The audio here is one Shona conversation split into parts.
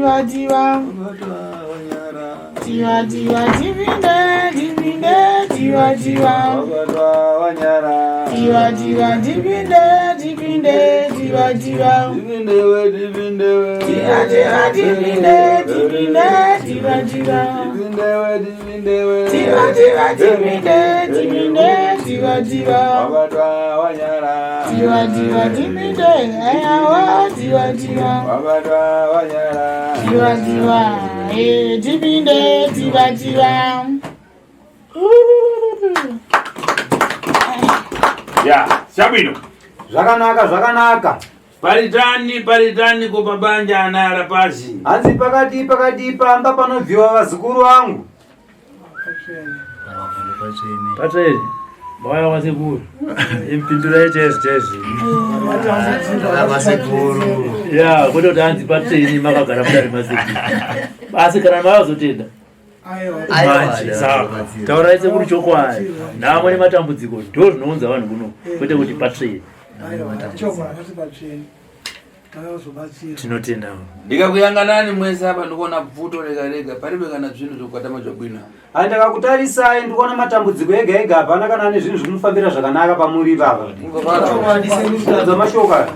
Tiwa tiwa. Tiwa tiwa tipinde tipinde tiwa tiwa. Tiwa tiwa tipinde tipinde tiwa tiwa. Tiwa tiwa tipinde tipinde tiwa tiwa. Tiwa tiwa tipinde tipinde tiwa tiwa. Tiwa tiwa tipinde ayawa tiwa tiwa. Tiwa tiwa eh tipinde tiwa tiwa. Ya, chabwino. Zvakanaka zvakanaka. Paritani paritani ko pabanja ana arapazi. Hanzi pakati pakati pamba panobviwa vazukuru vangu. Patsvene mauya kwasekuru impindurai chaizvo chaizvo Vasekuru. ya kwete kuti hanzi patsvene makagara mudare masekuru asi kana mavazotenda manje saka taurai sekuru chokwadi nhamo nematambudziko ndo zvinounza vanhu kuno kwete kuti patsvene tinotenda Ndikakuyanganani mwese apa ndikuona bvuto rega rega paribe kana zvinhu zvokukatama zvabwino. Hai ndakakutarisai ndikuona matambudziko ega ega hapana kana ane zvinhu zvikumufambira zvakanaka pamuri ipapa. Kunzwa mashoko aya.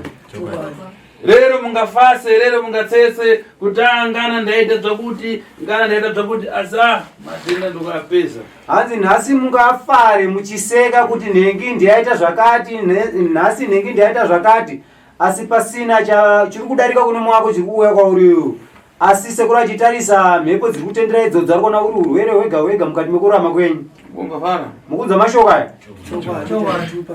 Rero mungafase rero mungatsetse kuti ah, ngana ndaita zvakuti ngana ndaita zvakuti asi ah matenda ndikuapeza. Hanzi nhasi mungafare muchiseka kuti nhengi ndiyaita zvakati nhasi nhengi ndiyaita zvakati asi pasina chiri kudarika kune mwako chiri kuuya kwauri iwewe. Asi sekuru achitarisa mhepo dziri kutendera idzodzo ari kuona uri urwere hwega hwega mukati mekurarama kwenyu. Ungafara. Mukunzwa mashoko aya?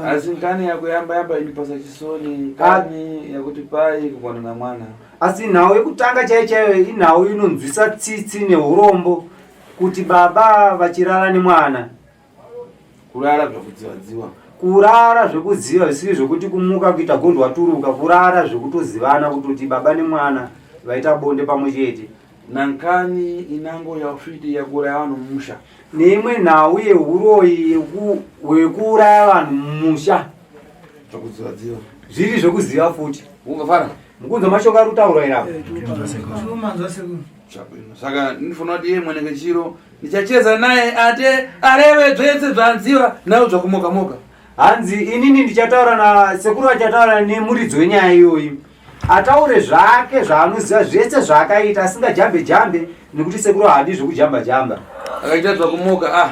Asi nkani yako yamba yamba inipasa chisoni nkani yakuti pai kugona na mwana. Asi nhau yekutanga chaiyo chaiyo inhau inonzwisa tsitsi neurombo kuti baba vachirara nemwana. Kurara zvekudzivadziwa. Kurara zvekuziva zvisiri zvekuti kumuka kuita gondwa turuka kurara zvekutozivana kutoti baba nemwana vaita bonde pamwe chete. Nankani inango yaufiti yakuuraya vanhu mumusha. Neimwe nhau yehuroyi hwekuuraya vanhu mumusha. Zvekudzivadziva. Zviri zvekuziva futi. Ungafara. Mukunzwa mashoko ari kutaurwa here apa? Chabwino. Saka ndinofanira kuti iye mwenenge chiro ndichacheza naye ate areve zvese zvaanziva nayo zvakumoka moka. Hanzi inini ndichataura na sekuru achataura nemuridzi wenyaya iyoyi. Ataure zvake zvaanoziva zvese zvaakaita asingajambe jambe nekuti sekuru haadi zvekujamba jamba. Akaita zvakumoka ah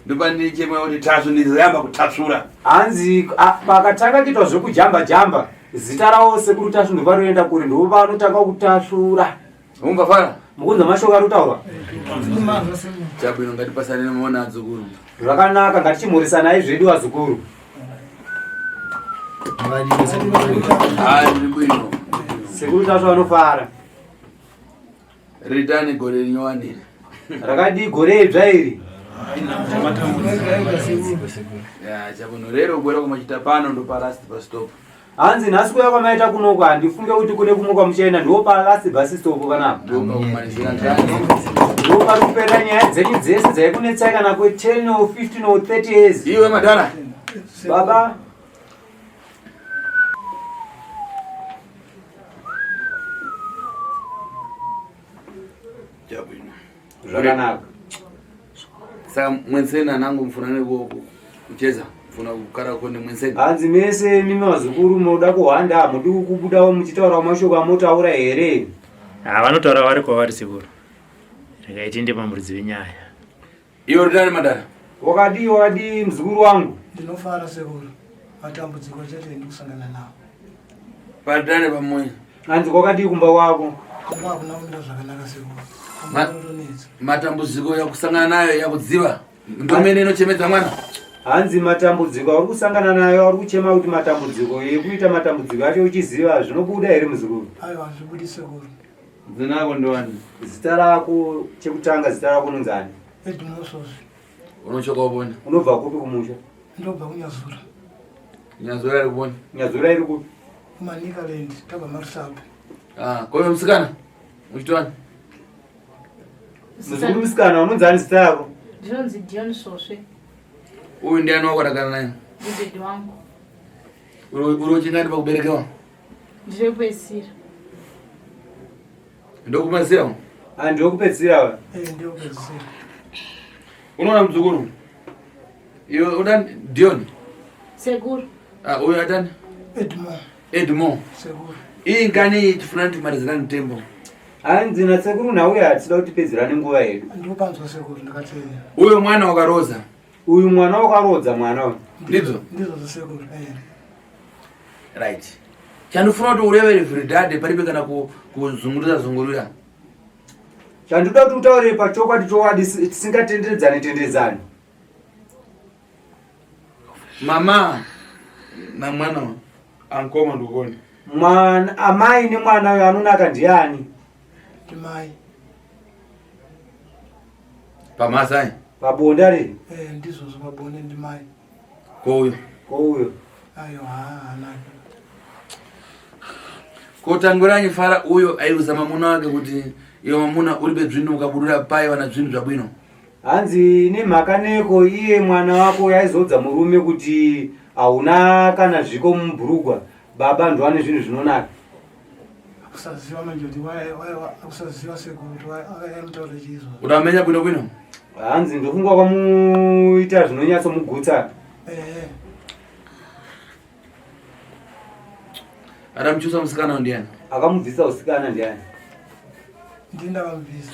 ndopandichema kuti tasvu ndizoyamba kutasvura. Hanzi pakatanga kuitwa zvekujamba jamba zita ravo sekuru tasvu ndoparoenda kure ndovanotanga kutasvura. Ungafara. Mukunzwa mashoko ari kutaurwa? Chabwino ngatipasane nemaona adzukuru. Zvakanaka ngatichimhorisanai zvedu vazukuru. Hayi ndiri bwino. Sekuru Tasvu vanofara. Ritani gore rinyowani iri. Rakadii gore idzva iri? Ya chabwino rero kubwera kumachita pano ndo last bus stop. Hanzi nhasi kuya kwamaita kunoko handifunge kuti kune kumwe kwamuchaenda ndo palast bus stop panapa. Ndopakumalizira ngani. Ndo pari kuperera nyaya dzenyu dzese dzaikunetsai kana kwe 10 or 15 or 30 years. Iwe madhara. Baba Chabwino. Zvakanaka. Saka mwenseni anangu mfuna kucheza mfuna kukara kone mwenseni. Hanzi mese mimi vazukuru munoda kuhwanda hamudi kubudawo muchitaura mashoko amotaura here? Ha vanotaura vari kwavari sekuru. Regai tiende pamuridzi wenyaya. Iwe uri madara? Wakadii wakadii mzukuru wangu? Ndinofara sekuru. Matambudziko chete ndikusangana nawo. Padare pamoyo. Hanzi kwakadii kumba kwako? Kumba hakuna kumira zvakanaka sekuru. Matambudziko yakusangana nayo yakudziva ndomene inochemedza mwana. Hanzi matambudziko auri kusangana nayo auri kuchema kuti matambudziko ekuita matambudziko acho uchiziva zvinobuda here muzukuru? Aiwa hazvibudi sekuru. Zina rako ndowani? Zita rako chekutanga zita rako unonzi ani? Edmosos. Unochoka ubone. Unobva kupi kumusha? Ndobva kuNyazura. Nyazura iri kubone. Nyazura iri kupi? Kumanikaland tabva maRusape. Ah, koyo musikana? Uchitwani? Muzukuru musikana unonzi ani zita rako? Ndinonzi Dion Svosve. Uyu ndiani wako rakana naye? Ndidedi wangu. Uri uri uchingani pakuberekewa? Ndiri kupedzisira. Ndokumazira. Ah, ndokupedzisira. Eh, ndokupedzisira. Unoona muzukuru? Iwe udani Dion? Sekuru. Ah, uyo adani? Edmond. Edmond. Sekuru. Iyi ngani tifuna timalizirane tembo. Hanzi nasekuru nauya hatisida kuti tipedzerane nguva yedu. Ndikupanzwa sekuru ndakateerera. Uyo mwana wakaroza. Uyu mwana wakarodza mwana uyu. Ndizvo? Ndizvo sekuru. Eh. Right. Chandifuna kuti ureve everydade paribe kana kuzungurira zungurira. Chandoda kuti utaure pachokwadi chokwadi tisingatenderedzani tenderedzani. Mama na mwana ankoma ndikuona. Mwana amai nemwana uyo anonaka ndiani? Ndimai. Pamasai. Pabonde ari? Eh, ndizvozvo pabonde ndimai. Kouyo. Kouyo. Ayo haanaki. Kotanguranyi fara uyo aiuza mamuna wake kuti iwe mamuna uribe zvinhu ukabudura pai wana zvinhu zvabwino. Hanzi nemhaka neko iye mwana wako yaizodza murume kuti hauna kana zviko mubhurugwa baba ndoane zvinhu zvinonaka. Kusaziva manje kuti kusaziva sekuru kuti aimutaura chiizvo. Utamenya bwino bwino. Hanzi ndofunga kwamuita zvinonyatsomugutsa. Eh. Akamuchusa musikana ndiani? Akamubvisa usikana ndiani? Ndini ndakamubvisa.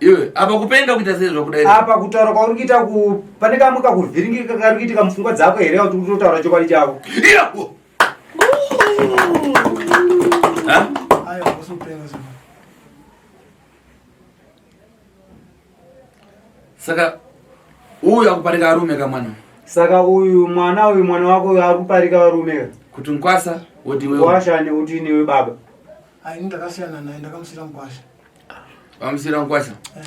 Iwe apa kupenga kuita sei zvakudai? Apa kutaura kwauri kuita ku pane kamwe kakuvhiringika kari kuitika mupfungwa dzako here kuti uri kutotaura chokwadi chako? Iya! Ha? Ayo hakusi kupenga sekuru. Saka uyu akuparika arume kamwana. Saka uyu mwana uyu mwana wako uyu ari kuparika varume ka? Kuti nkwasa woti wewe. Nkwasha nekuti newe baba. Ayi ini ndakasiyana naye ndakamusira mukwasha. Wamusira nkwasha. Eh.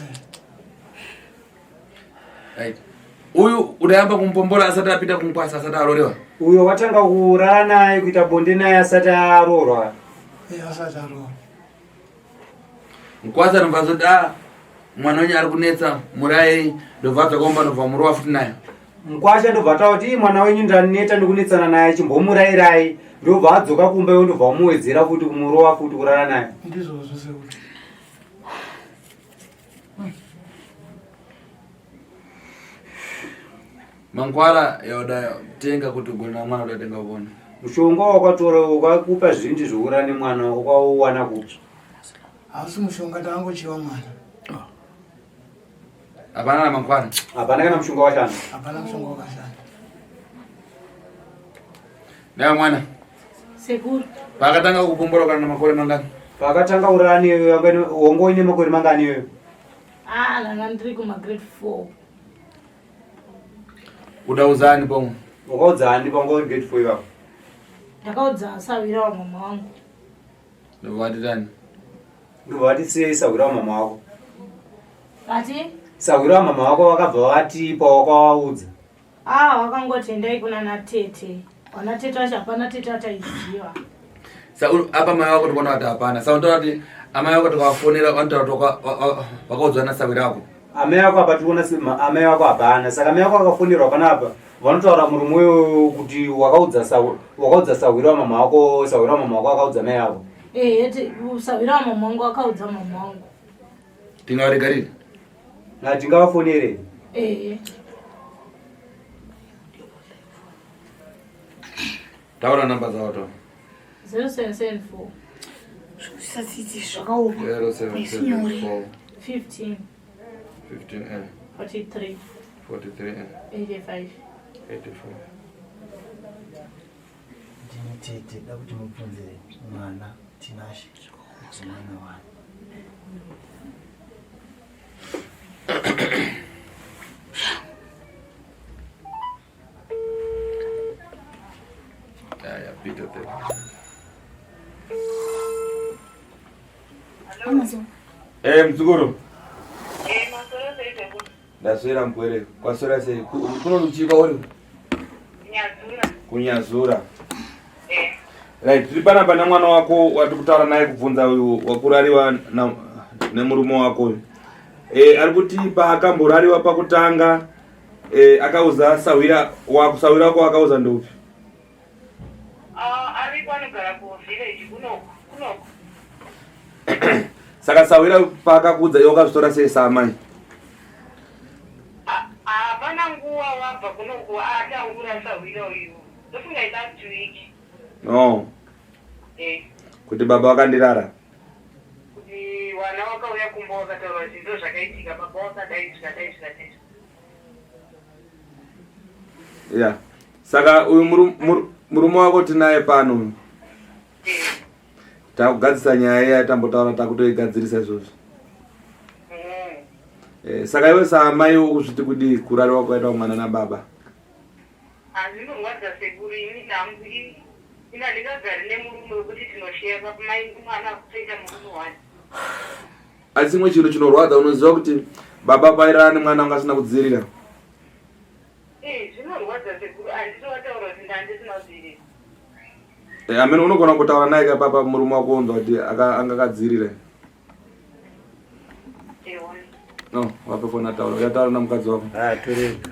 Right. Uyu udayamba kumupombola asati apinda kunkwasa asati arorewa. Uyo watanga kurara naye kuita bonde naye asati aroorwa. Eh, asati aroorwa. Nkwasa ndobva azoti ah mwana wenyu ari kunetsa murayei ndobva adzoka kumba ndobva murowa futi naye. Mkwasha ndobva ataura kuti mwana wenyu ndaneta nekunetsana naye chimbomurayirai ndobva adzoka kumba iwe ndobva wamuwedzera futi kumurowa futi kurara naye. Ndizvozvo sekuru. Mangwara yauda tenga kuti ugone mwana uda tenga uvone. Mushonga wakatora wakakupa zvindi zvokurara nemwana wakauwana kupi? Hausi mushonga ndakangochiwa mwana. Hapana na mangwara. Hapana kana mushonga washanda. Hapana mushonga wakashanda. Naye mwana. Sekuru. Paakatanga kukumbura kana makore mangani? Paakatanga kurara newe wanga uine makore mangani iwewe? Ah, ndanga ndiri kuma grade 4. Udauzani pomwe? Wakaudzani panga uri grade 4 ipapo? Ndakaudza sahwira wa mama wangu. Ndobva vati tani? Ndobva vati sei sahwira wa mama wako? Vati? Sahwira wa mama wako vakabva vati pawakavaudza. Ah, wakangoti endai kuna natete. Wana tete wacho hapana tete wataiziva. Sa apa mai wako tikuona kuti hapana. Sa unotaura kuti amai wako tikawafonera vanotaura kuti wakaudzwa nasahwira wako. Amai wako apa tikuona amai wako hapana. Saka amai wako akafonerwa panapa vanotaura murume uyo kuti wakaudza wakaudza sahwira wa mama wako, sahwira wa mama wako akaudza mai ako. Eh, sahwira wa mama wangu akaudza mama wangu. Tingawaregarire? Na tingavafonere? Eh. Taura namba dzavo to. 0774. Zvisatiti zvakaoma. 0774. 15. 15 eh. 43. 43 eh. 85. 85. Ndini tete da kuti mubvunze mwana Tinashe kuti mwana wani. Haya, pita tena. Amazon. Eh, mzukuru. Eh, maswera sei sekuru? Ndaswera mpwere. Kwaswera sei? Kuno luchika uri? Nyazura. Kunyazura. Eh. Right, tiri panapa nemwana wako wati kutaura naye kubvunza uyu wakurariwa nemurume wako uyu. Eh, ari kuti paakamborariwa pakutanga eh, akauza sahwira wako, sahwira wako akauza ndoupi? Ah, ariko anogara ku village kunoku, kunoku. Saka sahwira paakakuudza iwe wakazvitora sei saamai? Hapana nguva wabva kunoku ataura sahwira uyu. Ndofunga ilast week. No. Eh. Kuti baba vakandirara. Kuti wana wakauya kumba wakataura kuti ndo zvakaitika baba wakadai zvikadai zvikadai. Yeah. Saka uyu murume wako tinaye pano. Takugadzisa nyaya iya tambotaura takutoigadzirisa izvozvo. Eh, saka iwe saamai ukuzviti kudii kurariwa kwaitwa mwana nababa? Zvinorwadza sekuru ini hangu ini handingagari nemurume wekuti tinosheya mai mwana akutoita murume wani. Asi chimwe chinhu chinorwadza unoziva kuti baba pairara nemwana wanga asina kudzivirira. Eh, zvinorwadza sekuru handitoataura kuti ndandisina kudzivirira. Eh, amene unogona kutaura naye ka papa murume wako unzwa kuti anga akadzivirira. No, wape foni ataura. Uyataura namukadzi wako. Ah, torega.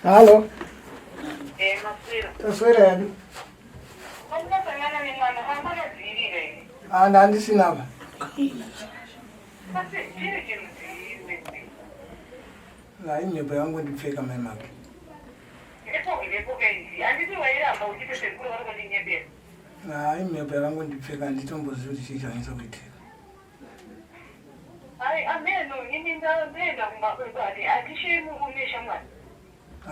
Halo. Eh, maswera. Taswera yedu. Pandakasangana nemwana anga akadzivirira here? Ah, ndandisina apa. Asi chiri chimudzivirire. Na imhepo yangu ndipfeka mai make. Mhepo mhepo kainzi. Handiti wairamba uchiti sekuru vari kundinyepera. Na imhepo yakangu ndipfeka handitombozivi kuti chii chanyatsa kuitika. Ai ameno ini ndaenda kumba kwedu ati hatisheyi murume shamwari.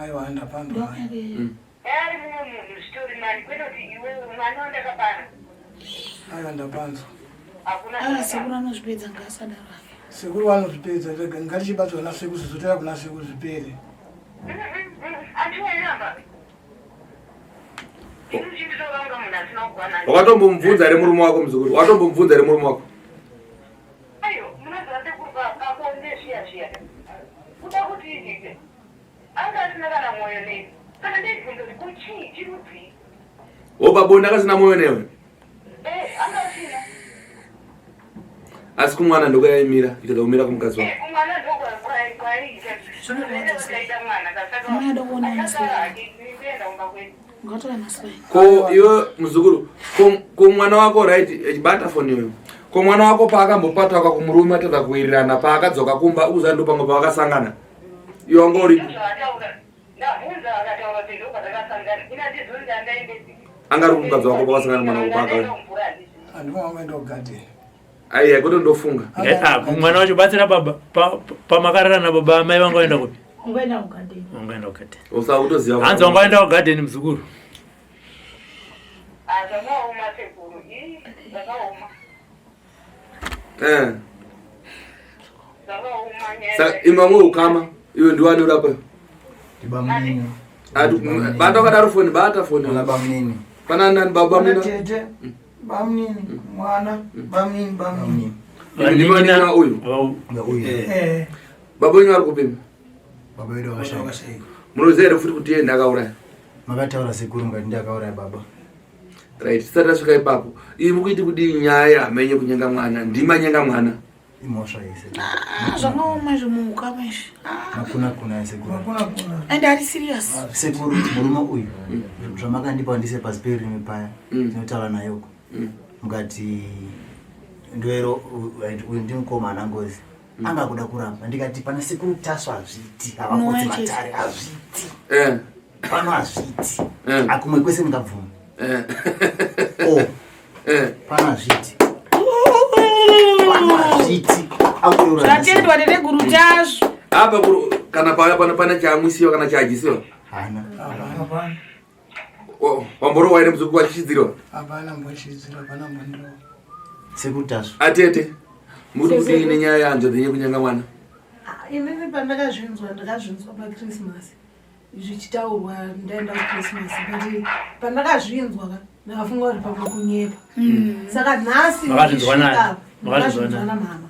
Aiwa ndapandwa. Dai ari mumwe munhu zvitori nani kwete kuti iwewe mwana wandakabara. Aiwa ndapanzwa. Hakuna Ah, sekuru anozvipedza ngaasadaro hake. Sekuru vanozvipedza rega ngatichibatswa nasekuru zvizotera kuna sekuru zvipere. Ati wairamba. Ini uchinditora munhu asina kukwana. Wakatombomubvunza here murume wako muzukuru? Watombomubvunza here murume wako? Ayo, munoziva sekuru pabonde zviya zviya. Kuda kuti izvizve. Anga asina kana mwoyo nei. Saka ndaibvunza kuti ko chii chirudzii? Wo pabonde akasina mwoyo newe. Eh, anga asina. Asi kumwana ndokuyaimira, ikada kumira kumukadzi wako. Eh, kumwana ndokwaiita. Zvinorwadza Zvinoita mwana kasaka. Mwana ada kuona Akasara maswera. hake nikuenda kumba kwedu. Ungatora maswera. Ko iwe muzukuru, ko mwana wako right, bata foni iyoyo. Ko mwana wako paakambopata kwa kumurume atadza kuwirirana paakadzoka kumba ukuziva ndo pamwe pavakasangana. Iwe wanga uripo. Ndozvaataura. Ndabvunza akataura kuti ndopatakasangana. Ini handizivi kuti andaendepi. Anga ari kumukadzi wako pakasangana mwana wako paakauya. Handimo wangu kugadheni. Aiya kwete ndofunga. Ah, mwana wacho batsira baba. Pamakarara nababa amai vanga vaenda kupi? Ungaenda kugadheni. Ungaenda kugadheni. Usakutoziva. Hanzi wanga waenda kugadheni muzukuru. Ah, zvakaoma sekuru. Ii, zvakaoma. Eh. Zvakaoma nyaya. Saka imwe ukama iwe ndiwe ani urapa. Ndibamunini. Ati bata wakadaro foni bata foni. Kuna bamunini. Pana nani baba Pana mina? tete, bamunini, mwana, bamunini, bamunini. Ndimani uyu. Uyu. Eh. Baba wenyu ari kupima. Baba vedu vakashayika. Munoziva here futi kuti iye ndakauraya? Makataura sekuru mukati ndakauraya baba. Right, tisati tasvika ipapo. Iyi mukuiti kudii nyaya yamenye kunyenga mwana? Ndimanyenga mwana. Imhosva yese. Ah, zvakaoma izvo muukama izvi. Makuna kuna sekuru. Makuna kuna. And ari serious. Sekuru murume uyu zvamakandipa ndise pasi perurimi paya tinotaura naye uko. Mukati ndoero uyu ndimukoma ana ngozi. Anga kuda kuramba ndikati pana sekuru Tasva hazviiti havapotsi Unowacha matare hazviiti. Eh. Pano hazviiti. Eh. Akumwe kwese ndingabvuma. Eh. Oh. Eh. Pano hazviiti. Pano hazviiti. Akureura Zvatendwa tete guru chazvo. Apa kana pauya pano pane chaamwisiwa kana chaajisiwa. Hana. Hapana. Wamborowa here muzukuru wachichidzirwa? Hapana mbochidzira, hapana mbondirowa. Sekuru Tasva. Atete. Muri kudii nenyaya yehanzvadzi yenyu kunyenga mwana? Inini pandakazvinzwa ndakazvinzwa pachristmas zvichitaurwa ndaenda kuchristmas but pandakazvinzwa ka ndakafunga kuti pamwe kunyepa. Saka nhasi Makazvinzwa nani? ndichisvika apa, Makazvinzwa ndakazvinzwa nani? namama.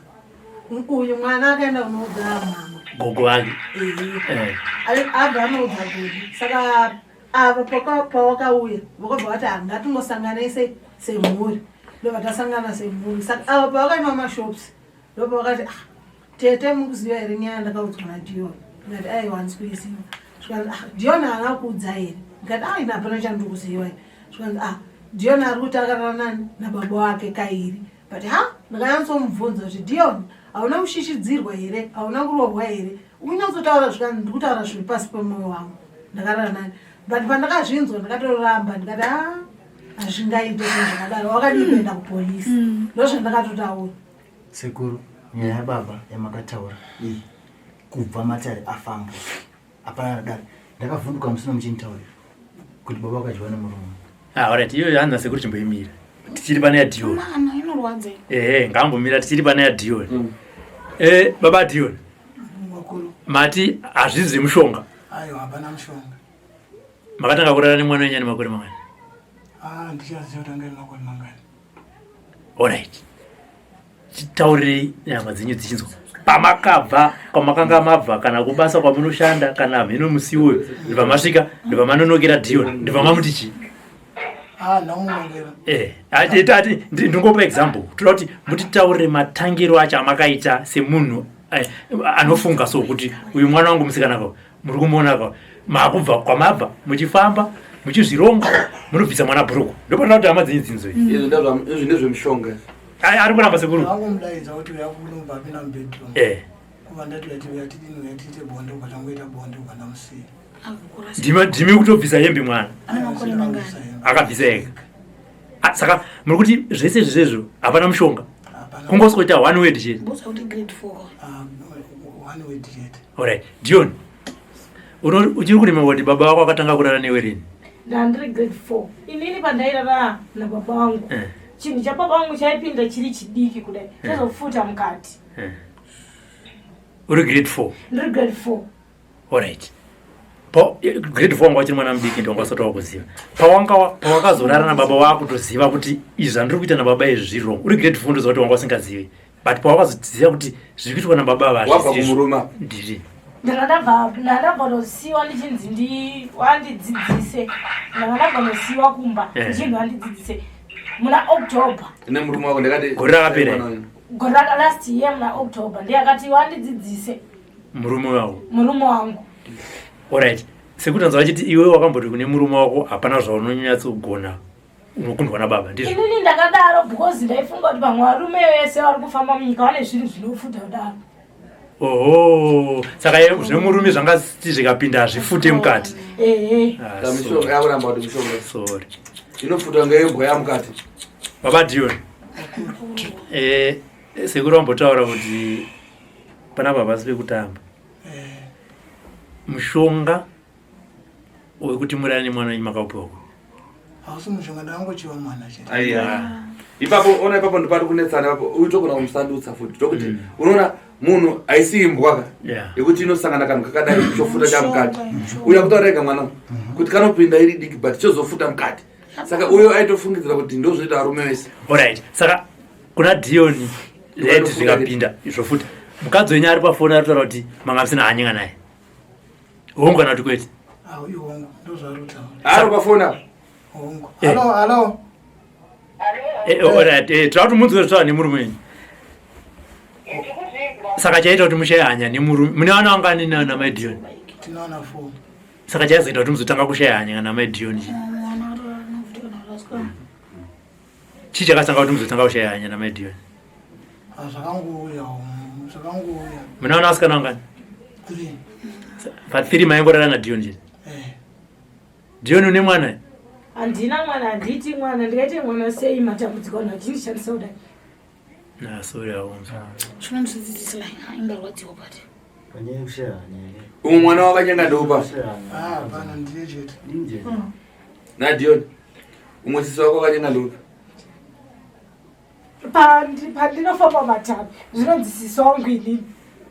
Uyu mwana akaenda kunoudza mama. Gogo vake. Ehe. Eh. Abva anoudza gogo. Saka ava pawakauya vakabva vati "Ah, ngatingosangane semhuri ndobva tasangana semhuri. Saka ava pavakaenda kumashops ndobva vakati ah, tete mukuziva here nyaya yandakaudzwa naDion? Ndikati aiwa handisi kuiziva. Zvikanzi ah, Dion haana kuudza here? Ndikati ah, ini hapana chandiri kuziva ini. Zvikanzi ah, Dion ari kuti akarara nani nababa wake kairi. But ha ndakanyatsomubvunza kuti Dion hauna kushishidzirwa here hauna kurohwa here ukunyatsotaura zvikanzi ndiri kutaura zviri pasi pemwoyo wangu ndakarara nani but pandakazvinzwa ndakatoramba ndikati ha hazvingaite zvinhu zvakadaro wakadii kuenda kupolisi mm. ndozvandakatotaura Sekuru, nyaya yababa yamakataura iyi kubva matare afamba hapana radare ndakavhunduka musina muchinitaurira kuti baba vakadyiwa nemurume. Ah, alright, iyoyo hanzi nasekuru chimboimira tichiri pane yaDion. Mwana inorwadza. Ehe, ngambomira tichiri pane yaDion. Mm. Eh, baba Dion. Wakuru. Mati hazvizi zvemushonga. Aiwa, hapana mushonga. Makatanga kurara nemwana wenyu ane makore mangani? Ah, ndichaziva kuti anga ane makore mangani. Alright. Titaurirei nyama dzenyu dzichinzwa pamakabva kwamakanga mabva kana kubasa kwamunoshanda kana mhino musi iwoyo ndibva masvika ndibva manonokera Dion ndibva mamuti chii? Ah, ndamunongera. Eh, ati ati ndingopa example. Toda kuti mutitaurire matangiro acho amakaita semunhu eh, anofunga so kuti uyu mwana wangu musikana ko muri kumuona ko makubva kwamabva muchifamba muchizvironga munobvisa mwana bhuruku ndopanoda kuti hama dzenyu dzinzwe izvi ndezvemushonga ari kuramba sekuru Ndakungomudaidza kuti uya kunobva apinda mubedroom. Eh. Kubva ndati uya uya tidini uya tiite bonde ubva tangoita bonde ubva ndamusiya. Ndimi kutobvisa hembe mwana Ane makore mangani? akabvisa ega Ah, saka muri kuti zvese izvi zvezvo hapana mushonga kungosikoita one word chete Mbuza kuti grade 4. Ah, one word chete. Alright, Dion. Uchiri kurima kuti baba vako akatanga kurara newe rini? Ndandiri grade 4. Inini pandairara nababa vangu. Eh. Chinhu chababa vangu chaipinda chiri chidiki kudai. Eh. Chazofuta mukati. Eh. Uri grade 4. Ndiri grade 4. Alright. Pa grade 4 wanga uchiri mwana mudiki ndiwanga usati wakuziva. Pawanga pawakazorara nababa wako kutoziva kuti izvi zvandiri kuita nababa izvi zviri wrong. Uri grade 4 ndoziva kuti wanga usingazivi. But pawakazoziva kuti zviri kuitwa nababa ava Wabva hazvisi izvo. kumurume. Ndiri. Ndakadabva ndakadabva nosiwa ndichinzi ndi wandidzidzise. Ndakadabva nosiwa kumba Eh. ndichinzi wandidzidzise muna October. Nemurume wako ndakati Gore rakapera iri. Gore raka last year muna October ndiye akati wandidzidzise Murume wako. murume wangu. Alright. Sekuti anzwa vachiti iwe wakamboti kune murume wako hapana zvaunonyatsogona unokundwa nababa ndizvo. Inini ndakadaro because ndaifunga kuti vamwe varume vese vari kufamba munyika vane zvinhu zvinofuta kudaro. Oho, saka zvemurume zvanga ziti zvikapinda hazvifute mukati. Ehe. Ah, Saka mishonga sorry. yakuramba kuti mishonga. Sorry. Inofuta ngeimbwa yamukati. Baba Dion. Eh, sekuru vambotaura kuti panapa hapasi pekutamba. Mushonga wekuti murare nemwana wenyu makaupiwa kupi? Hausi mushonga ndakangochiwa mwana chete. Aiya. Ipapo ona ipapo ndipari kunetsana ipapo uyu togona kumusandutsa futi tokuti unoona munhu haisi imbwa ka yekuti inosangana kanhu kakadai chofuta chamukati uya kutaura ega mwana kuti kanopinda iri diki but chozofuta mukati saka uyo aitofungidzira kuti ndozvinoita varume vese. Alright. Saka kuna Dion led zvikapinda zvofuta. Mukadzi wenyu ari pafoni ari kutaura kuti manga musina hanya naye. Hongu kana kuti kwete? Ah, hongu, ndozvaari kutaura. Ari pafoni apa? Hongu. Hello, hello. Eh, alright, eh, tinoda kuti munzwe zvitaura nemurume wenyu. Saka chaita kuti mushaye hanya nemurume. Mune vana vangani namai Dion? Tinoona 4. Saka chaizoita kuti muzotanga kushaya hanya namai Dion chii? Chii chakatanga kuti muzotanga kushaya hanya namai Dion? Ah, zvakangouya, zvakangouya. Mune vana vasikana vangani? 3. Pa 3 maingorara naDion chete. Eh. Dion une mwana? Handina mwana, handiti mwana, ndikaite mwana sei matambudziko anhu achindishandisa kudai. Ah, sorry aunza. Chinondidzidzisa like ingarwadziwa but. Umwe mwana wakanyenga ndoupa. Ah, hapana ndiye chete. NaDion. Umwe sisi wako wakanyenga ndoupa. Pandinofamba matavi zvinonzi sisi wangu inini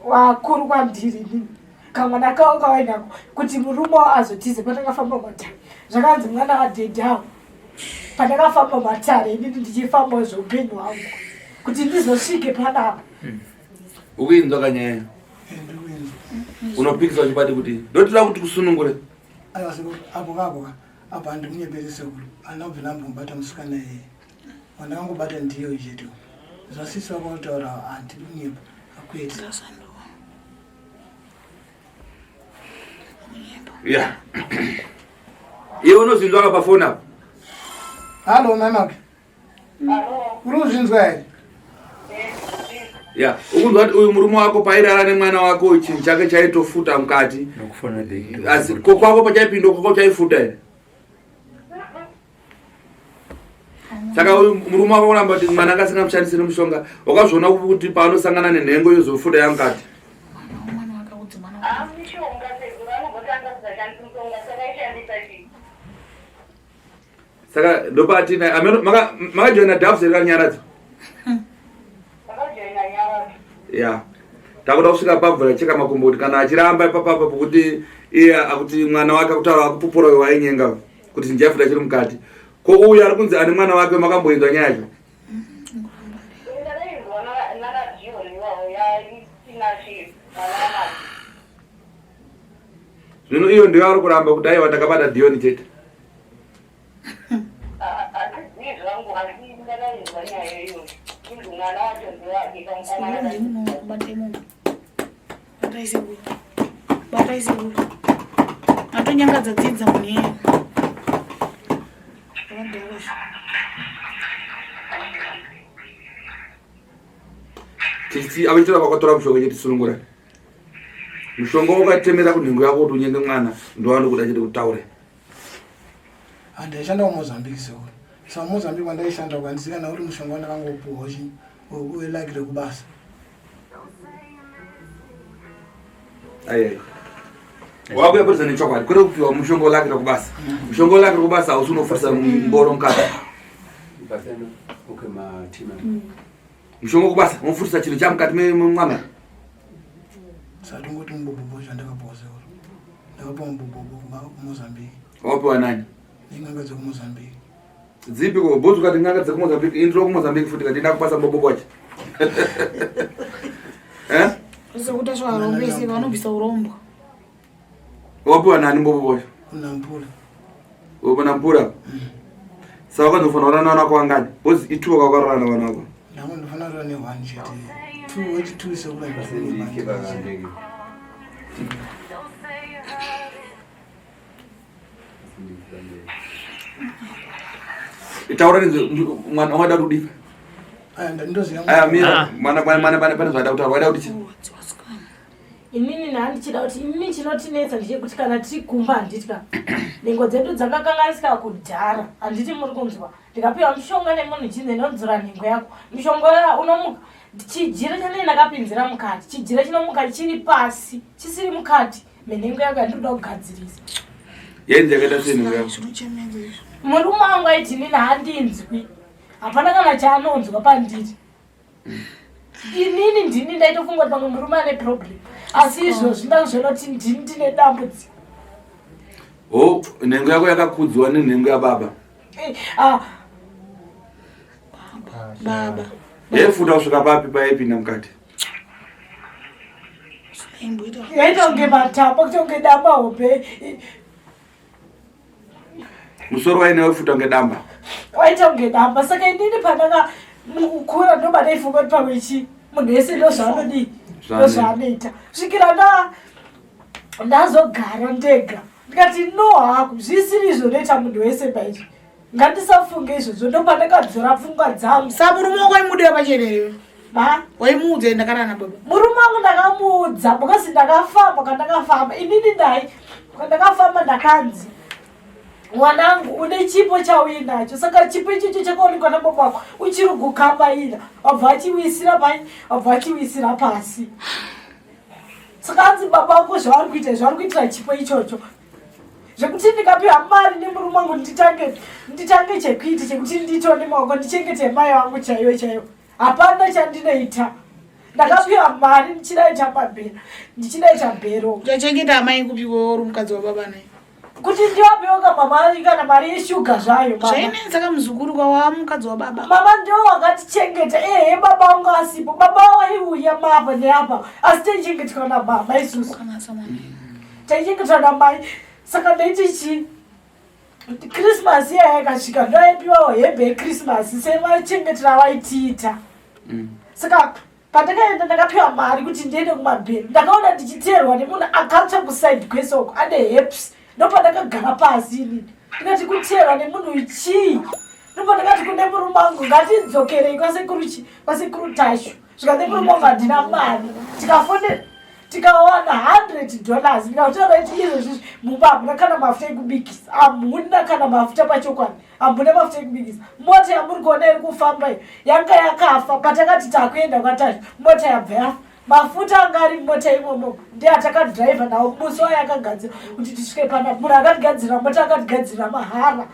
wakuru kwandiri inini kamwana kavo kavainako kuti murume wavo azotize pandakafamba matavi zvakanzi mwana wadhedhi avo pandakafamba matare inini ndichifambawo zveupenyu hwangu kuti ndizosvike panapa. Ukuinzwa kanyaya. Unopikisa uchibati kuti ndotoda kuti kusunungure. Aiwa sekuru, apo kapo ka. Apo handimunyeperi sekuru. Handina kubvira ndambomubata musikana iyeye. Wandakangobata ndiye chete. Zvasisi vako kutaura handidi kunyepa. Akwete. Yeah. Iwe unozvinzwa ka pafoni apo? Hello, Nanaki. Uri kuzvinzwa here? Ya, ukunzwa kuti uyu murume wako pairara nemwana wako chinhu chake chaitofuta mukati. Asi ko kwako pachaipinda kwako chaifuta here? Saka uyu murume wako kuramba kuti mwana anga asingamushandisiri mushonga, wakazviona kupi kuti paanosangana nenhengo yozofuta yamukati? Saka ndopatina ameno makajoina doves here kanyaradzo? Ya, takuda kusvika pabvura cheka makumbo kuti kana achiramba ipapapa pokuti iye akuti mwana wake akutaura akupupura uyo wainyenga kuti chinjafuta chiri mukati. Ko uyu ari kunzi ane mwana wake makamboinzwa nyaya yacho? Zvino iyo ndiyo ari kuramba kuti aiwa ndakabata Dioni chete. Batai sekuru. Atonyangadza dzidza munhu iyeye. Titi avitora vakatora mushonga chete sunungura. Mushonga wakatemera kunhengo yako kuti unyenge mwana ndowanokuda chete kutaure. Handaishanda kuMozambique sekuru. Saka muMozambique wandaishanda uko handisi kana uri mushonga wandakangopuhwa chi welaki rekubasa. Aye. Wakuya kuridza nechokwadi kwete kupiwa mushonga welaki rekubasa. Mushonga welaki rekubasa hausi unofurisa mboro mukati. Mushonga wekubasa unofurisa chinhu chamukati memwana. Saka tongoti mubobobo zvandakapuwa sekuru. Ndakapuwa mubobobo kuMozambique. Wapiwa nani? Nen'anga dzekuMozambique. Dzipi ko? Bhozi ukati n'anga dzekuMozambique, ini ndiri kuMozambique futi kati ndakupasa mubobobo wacho. Eh? Sekuti zvarombese vanobvisa urombwa. Wapiwa nani mubobobo wacho? Kunampura. Upo Nampura? Saka wakazofanira kurara navana vako vangani? Bhozi itu wakakarara navana vako. Ndanga ndofanira kurara ne one chete. Two wechi two sekuru handifuni. Taura nezve mwana wada kuti udii? Aya ndoziva. Aya mira mwana mwana mwana pane zvaada kutaura waida kuti chii? Inini nhandichida kuti inini chinotinetsa ndechekuti kana tiri kumba handitya nhengo dzedu dzakakanganisika kudhara handiti muri kunzwa ndikapiwa mushonga nemunhu chinzi ndinodzora nhengo yako mishonga ya unomuka chijira chandinenge ndakapinzira mukati chijira chinomuka chiri pasi chisiri mukati menhengo yako yandinoda kugadzirisa Yainzi yakaita sei nhengo yako? Murume wangu aiti inini handinzwi hapana kana chaanonzwa pandiri inini ndini ndaitofunga kuti pamwe murume ane problem asi izvozvi ndakuzviona kuti ndini ndine dambudziko. O, nhengo yako yakakudzwa nenhengo yababa. Eh, ah. Baba. Yaifuta kusvika papi payaipinda mukati? Yaita kunge matambo kuita kunge damba hombe. Musoro waine waifuta kunge damba. Waita kunge damba saka inini pandaka mukukura ndoba ndaifunga kuti pamwe chii munhu wese ndozvaanodii ndozvaanoita svikira nda ndazogara ndega ndikati no hako zvisiri izvo ndoita munhu wese paizvi ngatisafunge izvozvo ndopandakadzora pfungwa dzangu. Sa murume wako waimuudira pachena here? Ma? Waimuudza here ndakarara nababa? Murume wangu ndakamuudza because ndakafamba kwandakafamba inini ndai kwandakafamba ndakanzi mwanangu une chipo chauinacho saka chipo ichocho chakaonekwa nababa wako uchiri kukambaira wabva achiwisira pai wabva achiwisira pasi saka hanzi baba wako zvavari kuita zvavari kuitira chipo ichocho zvekuti ndikapiwa mari nemurume wangu nditange nditange chekuita chekuti nditone maoko ndichengete mai vangu chaiyo chaiyo hapana chandinoita ndakapiwa mari ndichidaita mabhero ndichidaita bhero Uchachengeta amai kupi uri mukadzi wababa naye? Kuti ndiwapiwa kamama kana mari yeshuga zvayo mama. Zvainetsa kamuzukuru kwawa mukadzi wababa. Mama ndio wakatichengeta ehe baba wangu asipo baba waiuya mapa neapa asi taichengetwa namama isusu taichengetwa namai saka ndaiti chii Christmas iya yakasvika ndoaipiwawo hembe yechristmas semachengetero avaitiita saka pandakaenda ndakapiwa mari kuti ndiende kumabhero ndakaona ndichiteerwa nemunhu akatsva kusaidi kwese uko ane heps ndopandakagara pasi inini ndikati kuteerwa nemunhu uyu chii ndopandakati kune murume wangu ngatidzokerei kwasekuru chi kwasekuru tashu. Zvikanzi murume wangu handina mari. Tikafone tikawana 100 dollars ndikakutaura kuti izvozvi mumba hamuna kana mafuta ekubikisa hamuna kana mafuta pachokwadi hamuna mafuta ekubikisa mota yamuri kuona iri kufamba iyo yanga yakafa patakati takuenda kwatashu mota yabva yafa mafuta anga ari mumota imomo ndiye atakadhiraivha nawo musi wayo akagadzira kuti tisvike pana munhu akatigadzirira mota akatigadzirira mahara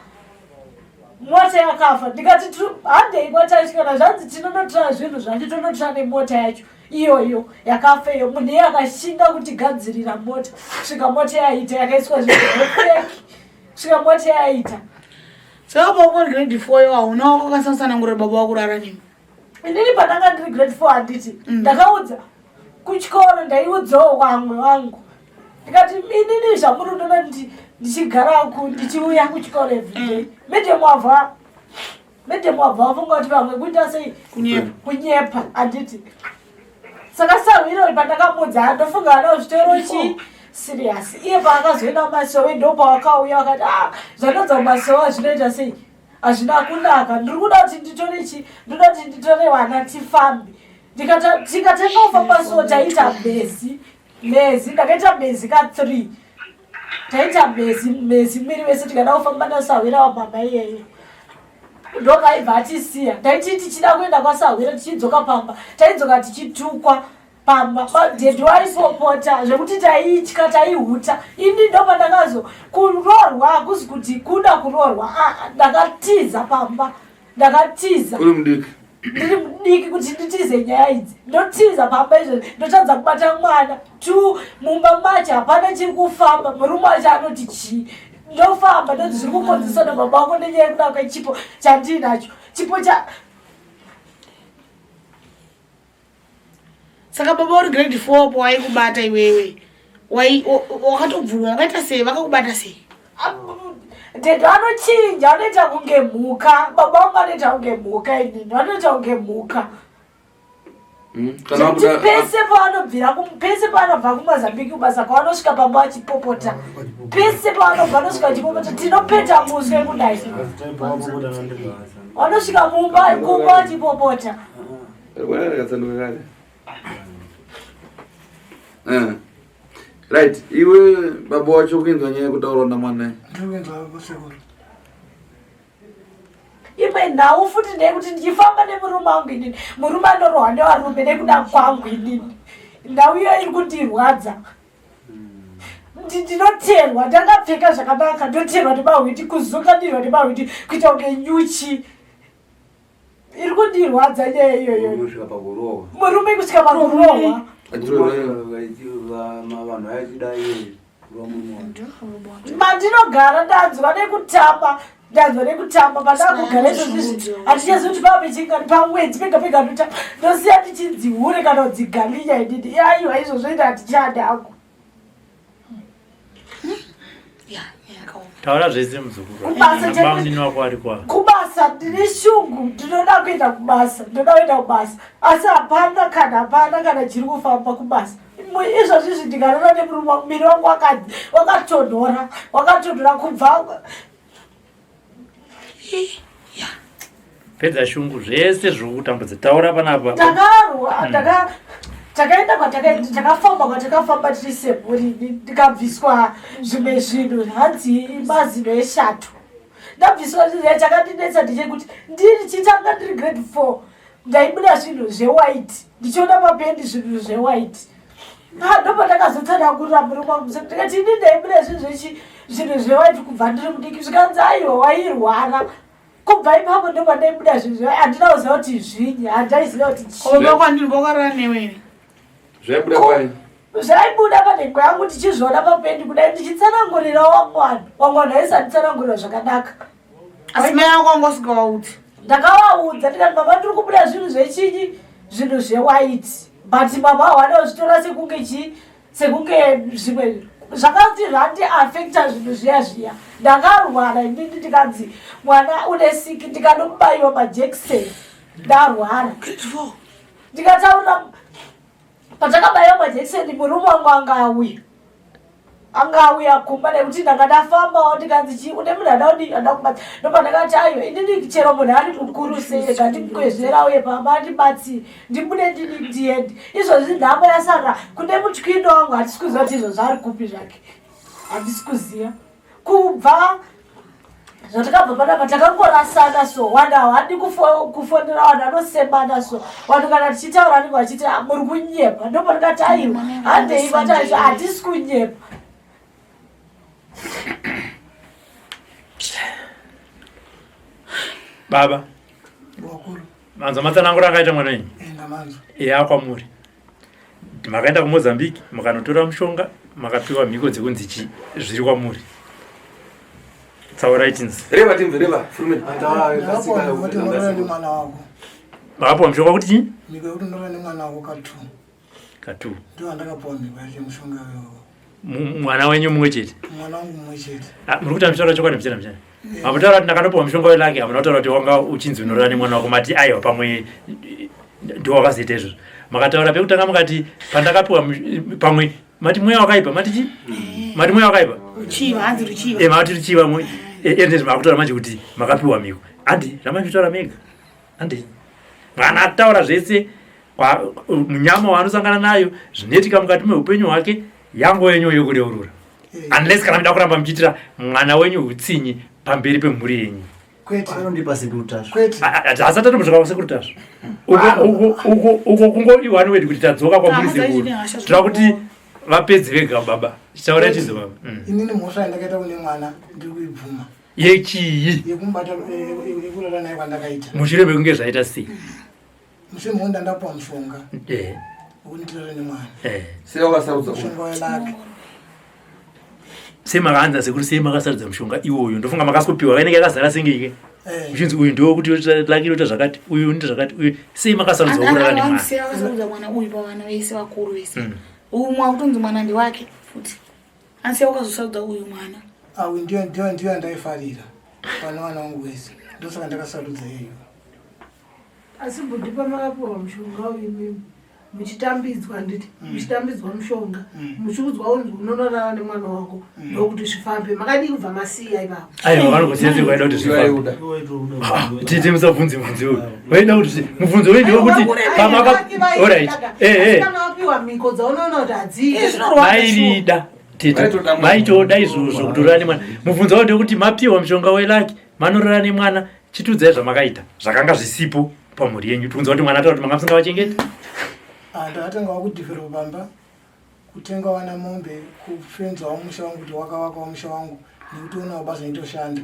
mota yakafa ndikati handei kwatashu kana zvanzi tinonotora zvinhu zvacho tonotora nemota yacho iyoyo yakafa iyo munhu iye akashinga kutigadzirira mota svika mota yaita yakaiswa zvinhu svika mota yaita Saka pauri grade 4 yo hauna wakakwanisa kutsanangurira baba wakurara nemi. Inini pandanga ndiri grade 4 handiti mm. ndakaudza kuchikoro ndaiudzawo vamwe vangu ndikati inini zvamuri unoona ndichigara ku ndichiuya kuchikoro everyday mm. medium wabva medium wabva wafunga kuti vamwe kuita sei kunyepa kunyepa handiti saka sahwiro pandakamuudza ndofunga ana zvitoro chii serious iye paakazoenda kumasowe ndopawakauya wakati ah zvanodza kumasowe zvinoita sei hazvina kunaka ndiri kuda kuti nditore chi ndoda kuti nditore vana tifambe tikatenga kufamba so taita mhezi mhezi ndakaita mhezi ka three taita mhezi mhezi miri wese tikada kufamba nasahwira wamama iyeye ndokaibva atisiya taiti tichida kuenda kwasahwira tichidzoka pamba taidzoka tichitukwa pamba madhedhi waisopota zvekuti taitya taihuta ini ndopandakazo kuroorwa hakuzi kuti kuda kuroorwa ah, ndakatiza pamba ndakatiza uri mudiki ndiri mudiki kuti nditize nyaya idzi ndotiza pamba izvozvi ndotadza kubata mwana t mumba macho hapana chiri kufamba murume wacho anoti chii ndofamba ndoti zviri kukonzeswa nababa wako nenyaya yekuda kwechipo chandiinacho chipo cha saka baba uri grade four po waikubata iwewe wakatobvuma wakaita sei vakakubata sei Dede anochinja anoita kunge mhuka baba vangu anoita kunge mhuka inini vanoita kunge mhuka hmm, Zvekuti pese pavanobvira pese pavanobva kumozambique kubasa kwavanosvika pamba vachipopota pese pavanobva vanosvika vachipopota tinopeta muswe kudai vanosvika mumba kumba vachipopota Eh. Right, iwe baba wacho kuinzwa nyaya yekutaura namwana. Imwe nhau futi ndeyekuti ndichifamba nemurume wangu inini, murume anorohwa nevarume nekuda kwangu inini. Nhau iyo iri kundirwadza. Ndinoterwa, ndakapfeka zvakanaka, ndoterwa nemahwindi, kuzunganirwa nemahwindi kuita kunge nyuchi. iri kundirwadza nyaya iyoyo murume kusvika pakurohwa mandinogara ndanzwa nekutamba ndanzwa nekutamba pandakugara izvozvizvi handichazivi kuti pave chingani pamwedzi pega pega ndotamba ndosiya ndichinzi hure kana kudzigalinya inini aiwa izvozvo ita handichadi hangu taura zvese muzukuru wako ari kwa kubasa ndine shungu ndinoda kuenda kubasa ndinoda kuenda kubasa asi hapana kana hapana kana chiri kufamba kubasa izvozvi izvi ndikarara nemurume wangu miri wangu wakatonhora wakatonhora kubva pedza shungu zvese zviri kutambudza taura panapa takarwa hmm. taka takaenda kwatakaenda takafamba kwatakafamba tiri semhuri ndikabviswa zvimwe zvinhu hanzi mazino eshato ndabviswa zvinhu chakandinetsa ndechekuti ndiri chitanga ndiri grade four ndaibuda zvinhu zvewhite ndichiona mapendi zvinhu zvewhite Ah, ndopandakazotsanangurira murume wangu musoro ndikati ini ndaibuda zvinhu zvechi zvinhu zvewhite kubva ndiri mudiki zvikanzi aiwa wairwara kubva ipapo ndopandaibuda zvinhu zve handina kuziva kuti zvinyi handaiziva kuti chii kwandiri vakarara newe zvaibuda kwai zvaibuda panhengo yangu ndichizviona papendi kudai ndichitsanangurira wamwana wamwana aisanditsanangurira zvakanaka asi mai vako wanga usingavaudzi ndakavaudza ndikati mama ndiri kubuda zvinhu zvechinyi zvinhu zvewhite but mama hawana kuzvitora sekunge chii sekunge zvimwe zvakati zvandiafecta zvinhu zviya zviya ndakarwara inini ndikanzi mwana une siki ndikanomubayiwa majekiseni ndarwara ndikataurira patakabayiwa majekiseni murume wangu anga auya Anga auya kumba nekuti ndanga ndafambawo ndikanzi chii une munhu ada kudii ada kubatsira ndopa ndakati aiwa inini chero munhu ari mukuru sei rega ndimukwezvera uye pamba andibatsire ndibude ndini ndiende izvozvi nhamo yasara kune mutyindo wangu hatisi kuziva kuti izvozvi ari kupi zvake handisi kuziva kubva zvatakabva panapa takangorasana so vanhu havadi kufonera vanhu vanosemana so vanhu kana tichitaura vanenge vachiti ah, muri kunyepa ndopandikati aiwa handei vataizvo hatisi kunyepa baba manzwa matsananguro akaita mwana wenyu eya kwamuri makaenda kumozambique mukanotora mushonga makapiwa mhiko dzekunzi chi zviri kwamuri tsaurai tinzi reva tinzi reva frumen makapiwa mushonga kuti chii mhiko yekuti ndorora nemwana wako katu katu ndo andakapiwa mhiko yacho mushonga iyoyo mwana wenyu mumwe chete mwana wangu mumwe chete ah, muri kuti amuchitaura chokwadi muchena muchena mamutaura kuti ndakanopiwa mushonga welake hamuna kutaura kuti wanga uchinzi unorara nemwana wako mati aiwa pamwe ndiwo wakazoita izvozvo makataura pekutanga mukati pandakapiwa pamwe mati mweya wakaipa mati chi mati mweya wakaipa eh, mati ruchiva eh, ende makutaura manje kuti makapiwa mhiko andi zvamazvitaura mega andi mwana ataura zvese munyama waanosangana nayo zvinoitika mukati meupenyu hwake yango yenyu yokureurura eh. unless kana muda kuramba muchiitira mwana wenyu utsinyi pamberi pemhuri yenyu asati atombosvika kwasekuru tasvu uko kungori one word kuti tadzoka kwamuri sekuru tira kuti vapedzi vega baba chitaurai chizo baba mm. inini mhosva yandakaita kune mwana ndiri kuibvuma yechii yekumubata yekurara naye kwandakaita mushure mekunge zvaita sei mushure mekunge ndandapuwa mushonga eh. wekunditirara nemwana eh. sei wakasarudza mushonga welake sei makaanza sekuru sei makasarudza mushonga iwoyo ndofunga makasikupiwa vainenge yakazara senge ike eh. uchinzi uyu ndiwo kuti laki inoita zvakati uyu unoita zvakati uyu sei makasarudza wekurara nemwana sei akasarudza mwana uyu pavana vese vakuru vese mm. uyu mwakutonzi mwana ndiwake futi Asi wakazosarudza uyu mwana. Awi ndiyo ndiyo ndiyo andaifarira pane vana vangu vese. Ndosaka ndakasarudza iyeyo. Asi bhudhi pamakapiwa mushonga uyu imimi muchitambidzwa handiti mm. muchitambidzwa mushonga mm. muchiudzwa unzi unonorara nemwana wako mm. ndokuti zvifambe makadii kubva masiya ipapo aiwa vanogosiya sei vaida kuti zvifambe ah, tete musabvunze mubvunzo uyu vaida kuti mubvunzo uyu ndewekuti pamaka orit eh, eh. wapiwa mhiko dzaunoona kuti hadziiti vairida tete vaitoda izvozvo kutorara nemwana mubvunzo wavo ndewekuti mapiwa mushonga welaki manorara nemwana chitudzai zvamakaita zvakanga zvisipo pamhuri yenyu tikunzwa kuti mwana ataura kuti manga musingavachengeti ah, ndakatangawo kudhivheropa pamba kutenga wana mombe kufenzawo musha wangu kuti wakavakawo musha wangu nekutionawo basa nditoshanda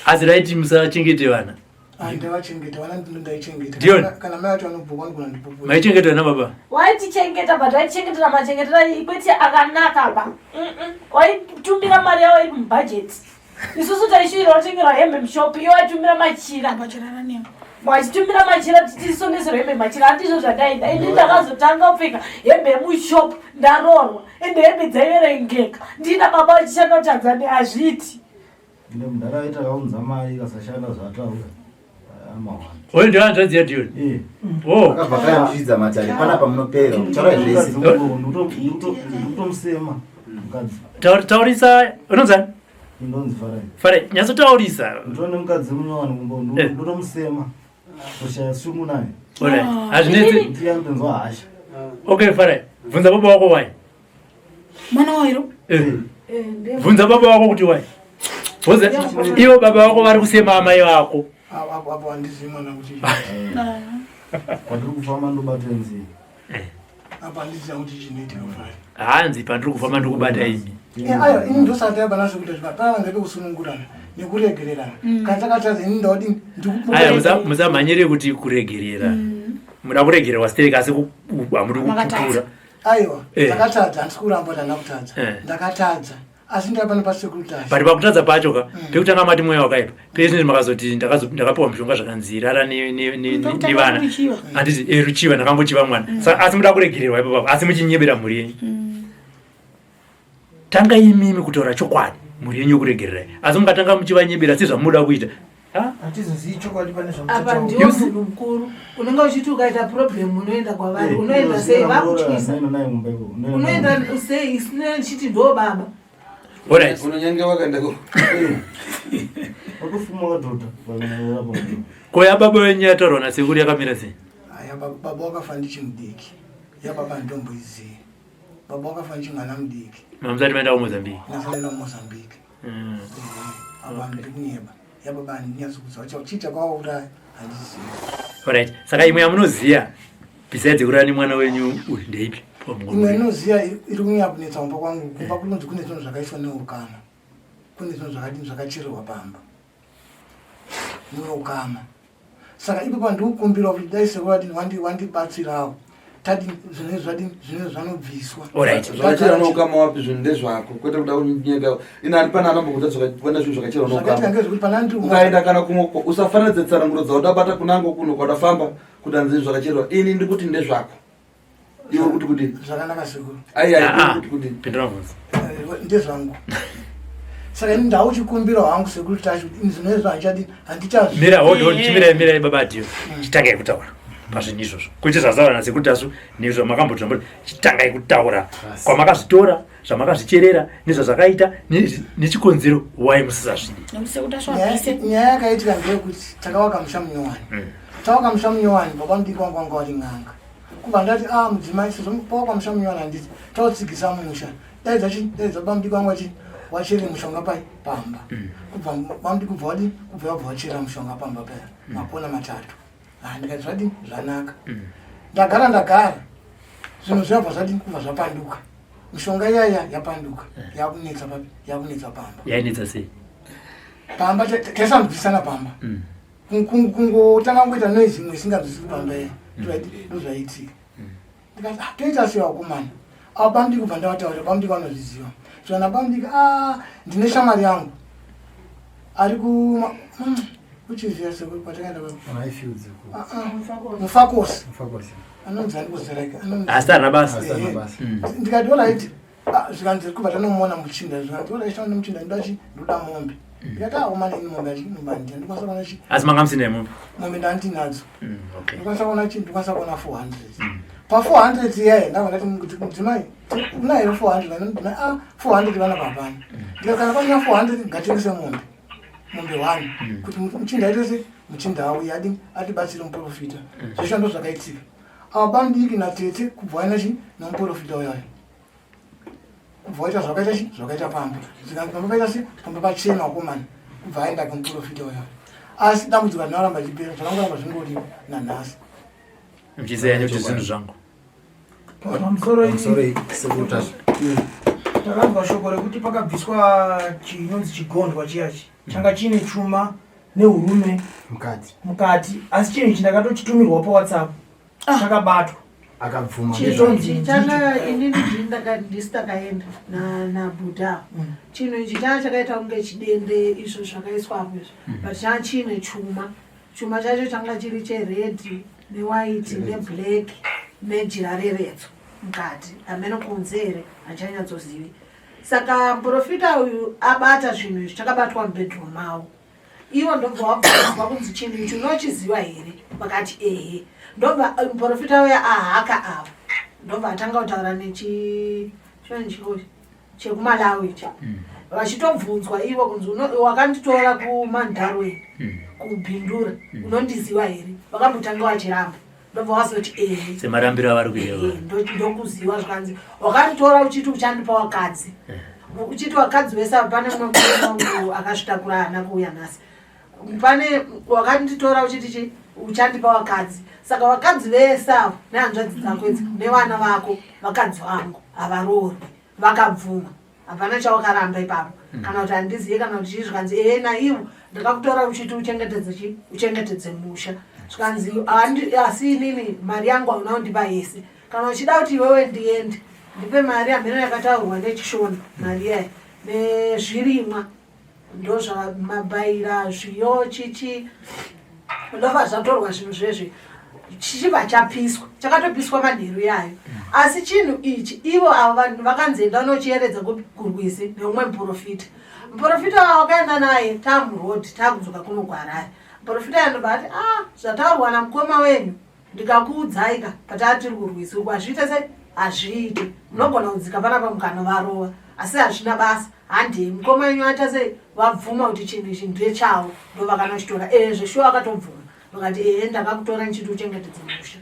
asi raiti musachengete vana ah, ndavachengeta vana ndaichengeta kana mai vacho vanobhuka vanogona ndipupura maichengeta vana baba waitichengeta but waichengetera machengetera kwete akanaka ba waitumira mari yawo iri mubhajeti isusu taishuvira watengerwa hembe mushop iwo aitumira machira vachitumira machira titisoneserwa hembe machira handizvo zvandaida ini ndakazotanga kupfeka hembe yemushop ndaroorwa ende hembe dzaiverengeka ndina baba vachishanda kutanzania hazviiti Ende mudhara aita akaunza mari ikasashanda zvaataura. Oyo ndiyo hanzvadzi yaDion. Oh. Akabva kayamuzvidza matare panapa munopera kutaura zvese. Ndikutomusema mukadzi. Taurisa unonzani? Ndonzi Farai. Farai, nyatsotaurisa. Ndone mukadzi munyowani kumbo ndotomusema. Kushaya shungu naye. Alright. Hazvinetsi. Ndiye anotonzwa hasha. Okay, Farai. Bvunza baba wako why. Mwana wairo? Eh. Bvunza baba wako kuti why. Bvunza ivo baba vako vari kusema amai vako. Apo apo handizivi mwana kuti. Kwandiri kufamba ndobata nzii. Eh. Apa handizivi kuti chinoitika fari. Hanzi pandiri kufamba ndikubata imi. Eh, ayo ini ndosati yaba naso kuita zvima pana vanhu vekusunungurana nekuregererana. Mm. Kana takatadza ini ndodini ndikupa. Musamhanyire kuti kuregerera. Mm. Muda kuregererwa sterek asi hamudi kupupura. Aiwa, eh. ndakatadza handisi kuramba kuti handina kutadza. Eh. Ndakatadza. Asi ndava pano pasekuru Tasha. But pakutadza pacho ka, mm. pekutanga mati mweya wakaipa. Pezvinezvi makazoti ndakapiwa mushonga zvakanzi rara nevana. Handiti eh, ruchiva ndakangochiva mwana. Mm. Saka asi muda kuregererwa ipapo apo asi muchinyebera mhuri yenyu. Mm. Tanga imimi kutaura chokwadi mhuri yenyu yokuregererai. Asi mukatanga muchivanyebera sezvamunoda kuita. Hatizozivi chokwadi pane Apa ndiwo munhu mukuru unenge uchiti ukaita problem unoenda kwavari, unoenda sei vakutyisa, unoenda sei isina ndichiti ndo baba. Alright. Unonyange wakaenda ko. Wakufuma wadhodha. Ko yababa wenyu yataurwa nasekuru yakamira sei? Aya baba wakafa ndichimudiki. Yababa ndomboiziva. Baba wakafa ndichimwana mudiki. Mamusati maenda kuMozambique? Ndasaenda kuMozambique. Apa ndiri kunyeba. Yababa handinyatsokuziva. Chii chakawauraya handizivi. Alright. Saka imwe yamunoziva besides kurara nemwana wenyu uyu ndeipi? Imwe inoziva iri kunyanya kunetsa kumba kwangu. Kumba kunonzi kune zvinhu zvakaiswa neukama. Kune zvinhu zvakadini zvakachererwa pamba. Neukama. Saka ipo pandikukumbira kuti dai sekuru adini wandibatsirawo. Tadi zvinhu zvadini zvinhu zvanobviswa. Alright. Zvakachera neukama wapi zvinhu ndezvako kwete kuda kunyeka. Ina ari pana anambokuudza zvakaona zvinhu zvakachera neukama. Zvakaitika ngezvekuti pana ndiri Ukaenda kana kumwe usafananidze tsananguro dzaudabata kunango kuno kwaudafamba kuti hanzi zvakacherwa. Ini ndikuti ndezvako. Iwe uri kuti kudini? Zvakanaka sekuru. Ai ai uri kuti kudini? Pindura mubvunzo. Ndezvangu. Saka ini ndauchikumbira hangu sekuru tacho kuti ini zvinhu izvo handichadi handichazvi. Mira hold on chimirai mirai baba Adiyo. Chitangai kutaura pazvinhu izvozvo. Kwete zvazaura nasekuru Tasvu nezvo makambotaura chitangai kutaura kwamakazvitora zvamakazvicherera nezvazvakaita nechikonzero why musisazvidi. Nyaya yakaitika ndeyekuti takawaka musha munyowani. Tawaka musha munyowani baba mudiki wangu wanga wari n'anga. Kubva ndati ah mudzimai sezvo pawaka musha munyowani handiti tautsigisa musha. Daidza chi daidza baba mudiki wangu wachi wachere mushonga pai pamba. Kubva baba mudiki kubva wadi kubva wabva wachera mushonga pamba paya makona matatu. Ah ndikati zvadi zvanaka. Ndagara ndagara zvinhu zvabva zvadi kubva zvapanduka. Mishonga iyaya yapanduka yakunetsa papi yakunetsa pamba. Yainetsa sei? Pamba taisanzwisana pamba. Kungotanga kungoita noise imwe isinganzwisiki pamba iya. Ndozvaiitika. Ndikati ah toita sei vakomana. Avo bamudiki kubva ndavataurira bamudiki vanozviziva. Zvana bamudiki ah ndine shamwari yangu ari ku uchiziva sekuru kwatakaenda Mufakosi. Anonzi ani kuzita rake? Asi haana basa. Ndikati alright. Zvikanzi kubva tanomuona muchinda zvikanzi alright taona muchinda ndoda chi ndoda mombe. Ndikati ah omana ini mombe achi mombe handina ndikwanisa kuona chi. Asi manga musina mombe? Mombe ndandinadzo. Okay. Ndikwanisa kuona chi ndikwanisa kuona 400. Pa 400 iyaye ndabva ndati mudzimai una here 400 vana mudzimai ah 400 vana hapana. Ndikati kana pasina 400 ngatengese mombe. Mombe 1 kuti muchinda aite sei muchinda auye adi atibatsire muprofita. Zveshe ndo zvakaitika. Ava bamudiki natete kubva waina chi nomuprofita uyayo. Kubva waita zvakaita chi zvakaita pamba. Zvikanzi pamba paita sei pamba pachena wakomana kubva aenda kumuprofita uyayo. Asi dambudziko rinoramba richipera zvakangoramba zvingoripo nanhasi. Muchiziva kuti zvinhu zvangu. Pamusoro sekuru Tasvu. Takanzwa shoko rekuti pakabviswa chinonzi chigondwa chiyachi changa chiine chuma neurume mukati mukati, asi chinhu ichi ndakatochitumirwa paWhatsApp chakabatwa. Akabvuma. Chinhu changa inini ndisi takaenda naBuddha. Chinhu ichi changa chakaita kunge chidende izvo zvakaiswa apo izvo, but changa chiine chuma. Chuma chacho changa chiri chered newaiti neblack nejira reretso mukati, hameno kunze here handichanyatsozivi. Saka muprofita uyu abata zvinhu izvi chakabatwa mubedroom mavo. Ivo ndobva wabvunzwa kunzi chinhu ichi unochiziva here, vakati ehe. Ndobva muprofita uya ahaka ava ndobva atanga kutaura nechi chii chekuMalawi ichi. Vachitobvunzwa ivo kunzi wakanditora kuMandarweni kuBindura unondiziva here, vakambotanga vachiramba ndobva wazoti ehe. Semarambiro avari kuita. Ndokuziva zvikanzi wakanditora uchiti uchandipa wakadzi. Uchiti wakadzi wese pane mumwe murume wangu akazvitakura haana kuuya nhasi. Pane wakanditora uchiti chi uchandipa wakadzi. Saka wakadzi vese avo nehanzvadzi dzako idzi nevana vako vakadzi vangu havaroorwi. Vakabvuma. Hapana chawakaramba ipapo. Kana kuti handiziye kana kuti chii zvikanzi ehe naivo ndakakutora uchiti uchengetedze chi uchengetedze musha. Zvikanzi asi inini mari yangu hauna kundipa yese. Kana uchida kuti iwewe ndiende ndipe mari hameno yakataurwa nechishona mari iyayi nezvirimwa ndozvamabaira zviyo chichi ndobva zvatorwa zvinhu zvezvi chichibva chapiswa chakatopiswa manheru yayo. Asi chinhu ichi ivo ava vanhu vakanzi enda unochiyeredza kurwizi neumwe muprofita. Muprofita wakaenda naye tamuroad takudzoka kuno kuHarare. Muprofita yandobva ati ah zvataurwa namukoma wenyu ndikakuudzai ka pataa tiri kurwizi uku hazviite sei hazviite munogona kudzika panapa mukanovarova asi hazvina basa handei mukoma wenyu aita sei vabvuma kuti chinhu ichi ndechavo ndovakanochitora ee zveshuwa akatobvuma vakati ehe ndakakutora ndichiti uchengetedze musha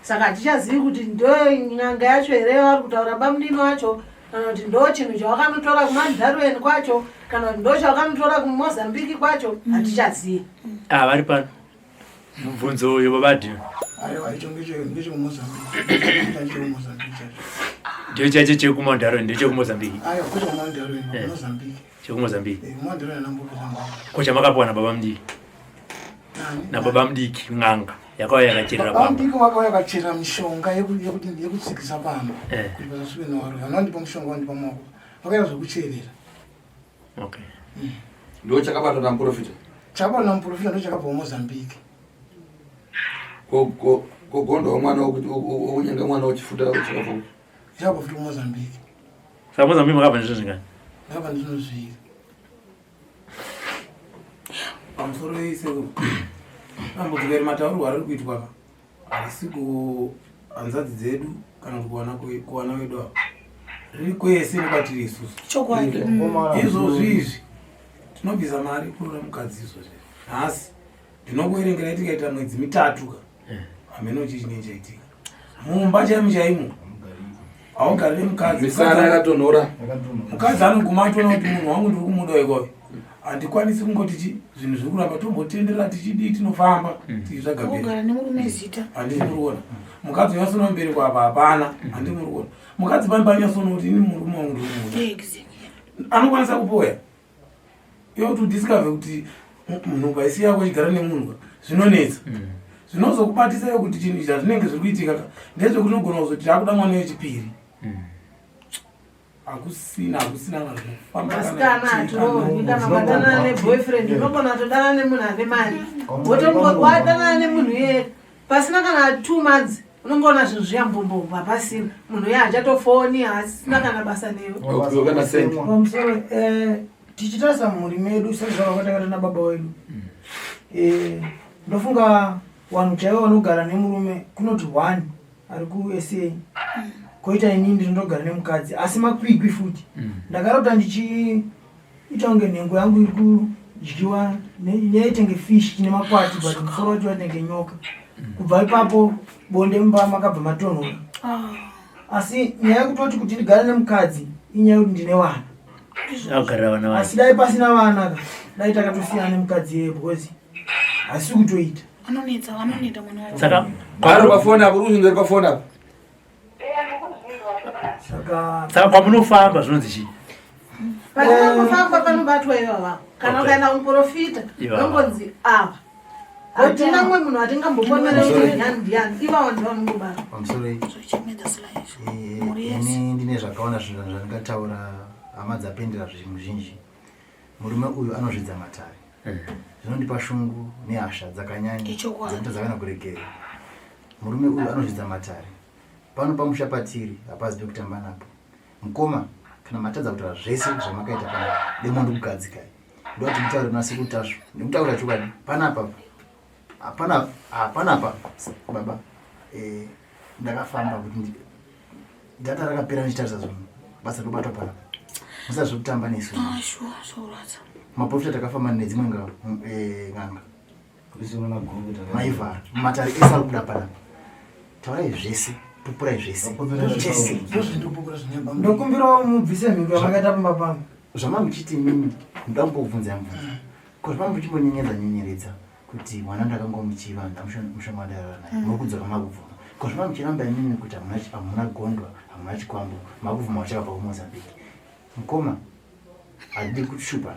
saka hatichazivi kuti ndo n'anga yacho here yavari kutaura bamunini wacho kana kuti ndo chinhu chawakanotora kumandarweni kwacho kana kuti ndo chawakanotora kumozambiki kwacho hatichazivi ah, vari pano mubvunzo uyo babadhi aiwa icho ngechekumozambiki chacho ndiyo chacho chekumandarweni ndechekumozambiki aiwa kwete kumandarweni eh. kumozambiki chekumozambiki eh, ko chamakapiwa nababa mudiki nababa mudiki n'anga yakauya yakacherera pamba mudiki wakauya akacherera mishonga yekutsikisa pamba eh. kuti pasasuke newaroyi vanondipa mushonga vandipa maoko vakaita zvekucherera okay ndo chakabatwa namuprofita chakabatwa namuprofita ndo chakabva kumozambique kogondo wemwana wokunyenga mwana wechifuta chakabva kupi chakabva futi kumozambique saka mozambique makabva nezvinhu zvingani ndakabva nezvinhu zviviri pamusoro isekuru dambudziko iri mataurirwo ariri kuitwa ka harisi kuhanzadzi dzedu kana kuti kuwana kuwana wedu ava riri kwese nekwatiri isusu chokwadi izvozvi izvi tinobvisa mari kuroora mukadzi izvozvi nhasi ndinokuverengerai tikaita mwedzi mitatu ka hameno chii chinenge chaitika mumba chaimo chaimo haugari nemukadzi misana yakatonhora mukadzi anoguma atoona kuti munhu wangu ndiri kumuda ikoyo handikwanisi kungoti chi zvinhu zviri kuramba tombotenderera tichidii tinofamba hmm. tichitsvaga mberi nemurume zita handii muri kuona mukadzi unyatsoona mubereko apa hapana hmm. handii muri kuona mukadzi pane paanyatsoona kuti ini murume wangu ndiri kumuda anokwanisa kupoya iwe kuti udiscover kuti nhumbu haisi yako ichigara nemunhu zvinonetsa hmm. zvinozokubatisa iwe kuti chinhu ichi hazvinenge zviri kuitika ka ndezvekuti unogona kuzoti takuda mwana wechipiri hakusina hakusina vasikana hatiroorwi kana ukadanana neboyfriend unogona kutodanana nemunhu ane mari wotowadanana nemunhu iyeye pasina kana two months unongoona zvinhu zviya mbombombo hapasina munhu iye hachatofoni haasina kana basa newe pamusoro eh, tichitarisa mhuri medu sezvavakatakata nababa wedu eh, ndofunga vanhu chaivo vanogara nemurume kunoti one ari kusa koita inini ndinotogara nemukadzi asi makwikwi futi mm. ndakarota ndichiita kunge nhengo yangu iri kudyiwa yaitenge fish chine makwati but musoro wacho waitenge nyoka mm. kubva ipapo bonde mumba makabva matonhora ah. asi nyaya yekutoti kuti ndigare nemukadzi inyaya yekuti ndine vana asi dai pasina vana ka dai takatosiyana nemukadzi yeye because hasi kutoita anonetsa vanoneta mwana wavo saka Ari pafoni apo, uri kuzvinzwa pafoni apo. Saka saka kwamunofamba zvinonzi chii patinongofamba panobatwa ivava kana Okay. ukaenda kumuprofita Ivava. unongonzi ava hatina mumwe munhu atingambofonera kuti ndiyani ndiyani ivava ndivo vanongobatwa pamusoro iyi Zvochemedza sly izvo. Mhuri yese. ini ndine zvakaona zvinhu zvandingataura hama dzapindira zvinhu zhinji Murume uyu anozvidza matare. Zvinondipa shungu nehasha dzakanyanya dzinoita dzakana kuregerera. Murume uyu anozvidza matare. Pano pamusha patiri hapazi pekutamba napo. Mukoma, kana matadza kutaura zvese zvamakaita pano, demo ndikugadzikai. Ndoda kuti mutaure kuna Sekuru Tasvu. Ndikutaura chokwadi panapa hapana hapana baba eh, ndakafamba kuti data rakapera ndichitarisa zvinhu basa rinobatwa panapa musa zvekutamba nesu ah, maprofita takafamba nedzimwe eh, n'anga maivhara matare ese ari kubuda panapa taurai zvese pupurai zvese chese ndokumbirawo mubvise mhiko yamakaita pamba pangu zvamamuchiti imimi ndoda kumbobvunza mubvunzo ko zvamuchimbonyenyedza nyenyeredza kuti mwana ndakangomuchiva mushonga wandairara naye mm. muri kudzoka makubvuma ko zvima muchiramba imimi kuti hamuna gondwa hamuna chikwambo makubvuma uchakabva kumozambique mukoma handidi kushupa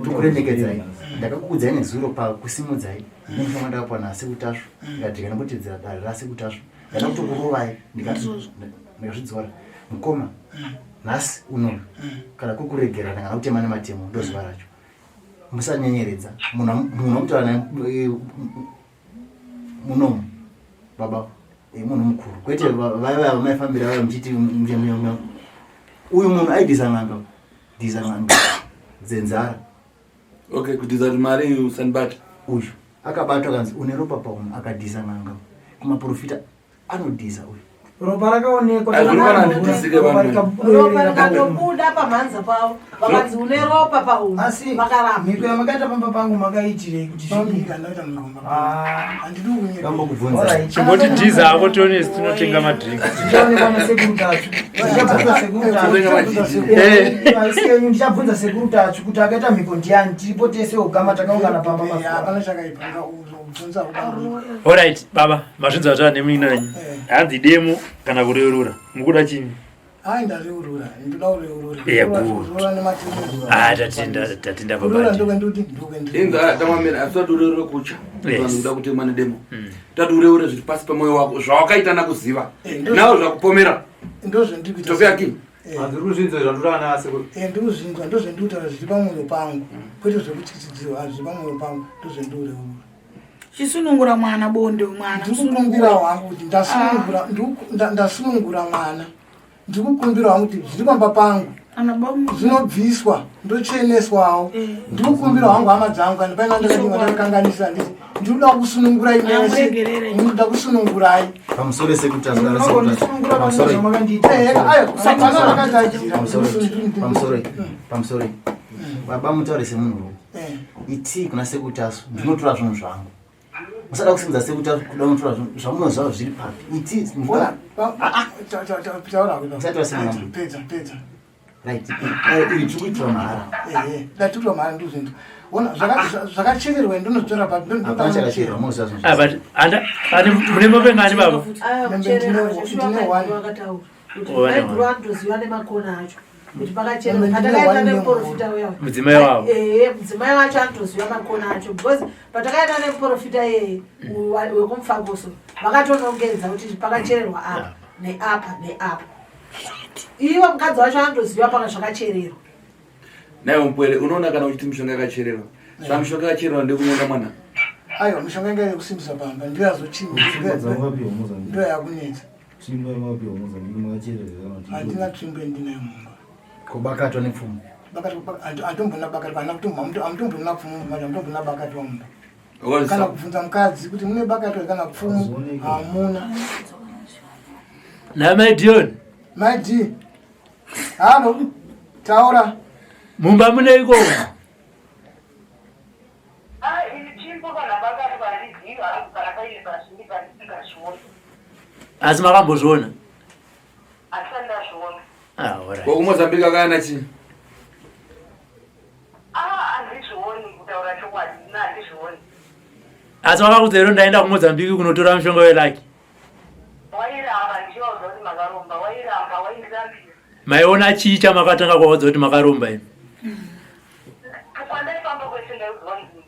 tokuremekedzai ndakakukudzai nezuro pakusimudzai nemushonga ndakapuwa nasekutasvu ndikati ndikandambotedzera dare rasekutasvu ndada kutokurovai ndikazvidzora mukoma nhasi unoyu kana kukuregerana kana kutema nematemo ndozuva racho musanyenyeredza munhu wamutaura naye eh, munomu baba Munhu mukuru kwete vaya vaya vamaifambira vaya muchiti uyu munhu aidhisa n'anga dhisa n'anga dzenzara. Okay, kudhisa kuti mari usandibata. Uyu akabatwa kanzi une ropa pauno akadhisa n'anga kumaprofita anodhiza uyu. Ropa rakaonekwa ropa rikatobuda pamhanza pavo vakanzi une ropa pauno asi vakaramba. Mhiko yamakaita pamba pangu makaiitirei kuti Chimboti dhiza hako tione tinotenga madrinks. Zvichaonekwa nasekuru Tatsvu. Ndichabvunza sekuru Tatsvu kuti akaita mhiko ndiani tiripo tese ugama takaungana pamba mazuva. Alright, baba, mazvinzwa zva nemunin'ina wenyu. Hanzi demo kana kureurura. Mukuda chini? Hai ndareurura, ndoda kureurura. Yeah, good. Ah, tatinda, tatinda baba. Inza tamamira asi tati kucha. Vanhu kuda kutemwa nedemo. Tati ureure zviri pasi pemwoyo wako zvawakaita nakuziva. Nawo zvakupomera. Ndozvendikuita. Tofia king. Handiri kuzvinzwa zvandura ana sekuru. Eh, ndikuzvinzwa ndozvendikutaura zviri pamwoyo pangu. Kwete zvekutyisidzirwa, zviri pamwoyo pangu ndozvendikureurura. Chisunungura mwana bonde mwana. Ndikukumbira wangu kuti ndasunungura ndasunungura mwana. Ndikukumbira wangu kuti zviri pamba pangu. Zvinobviswa ndocheneswawo. Ndikukumbira wangu hama dzangu kana paina ndakakanganisa nditi ndikuda kusunungurai mese. Ndikuda kusunungurai. Pamusoro sekutapamusoro pamusoro baba mutaure semunhu itii kuna sekutasu ndinotora zvinhu zvangu musada kusimudza sekuta kuda kunotora zvinhu zvamunoziva zviri papi itii right iri tiri kuitira mahara ndatiitwa mahara ndozvinhu ona zvakachererwa ndinotora papi hapana chakachererwa munoziva zvinhu Ah, but anda ane mune mombe ngani baba? Maiguru anotoziva nemakona acho kuti pakachererwa patakaenda nemuprofita uya Mudzimai wavo. Ehe, mudzimai wacho anotoziva makona acho because patakaenda nemuprofita iyeye wekumufakoso vakatonongedza kuti pakachererwa apa neapa neapa. Ivo mukadzi wacho anotoziva paka zvakachererwa. Naiwe mupwere unoona kana uchiti mishonga yakachererwa. Saka mishonga yakachererwa ndekunyonga mwana. Aiwa mishonga inga yekusimbisa pamba ndiyo yazochinja. Ndiyo yakunetsa. Tsvimbo yamakapiwa Mozambique makachererwa kana Handina tsvimbo yandinayo mumba. Kubakatwa nepfumo. Bakatwa hatombona bakatwa hana kutombo hamutombona pfumo mumba hamutombona bakatwa mumba. Kana kubvunza mukadzi kuti mune bakatwa kana pfumo hamuna. Na mai Dion. Mai D. Halo. Taura. Mumba muneiko? Asi makambozviona? Ah, alright. Ko kuMozambique akayana chii? Asi vakakuudza here ndaenda kuMozambique kunotora mushonga welaki? Maiona chii chamakatanga kuvaudza kuti makaromba imi? Kwandaifamba kwese ndaiudzwa kunzi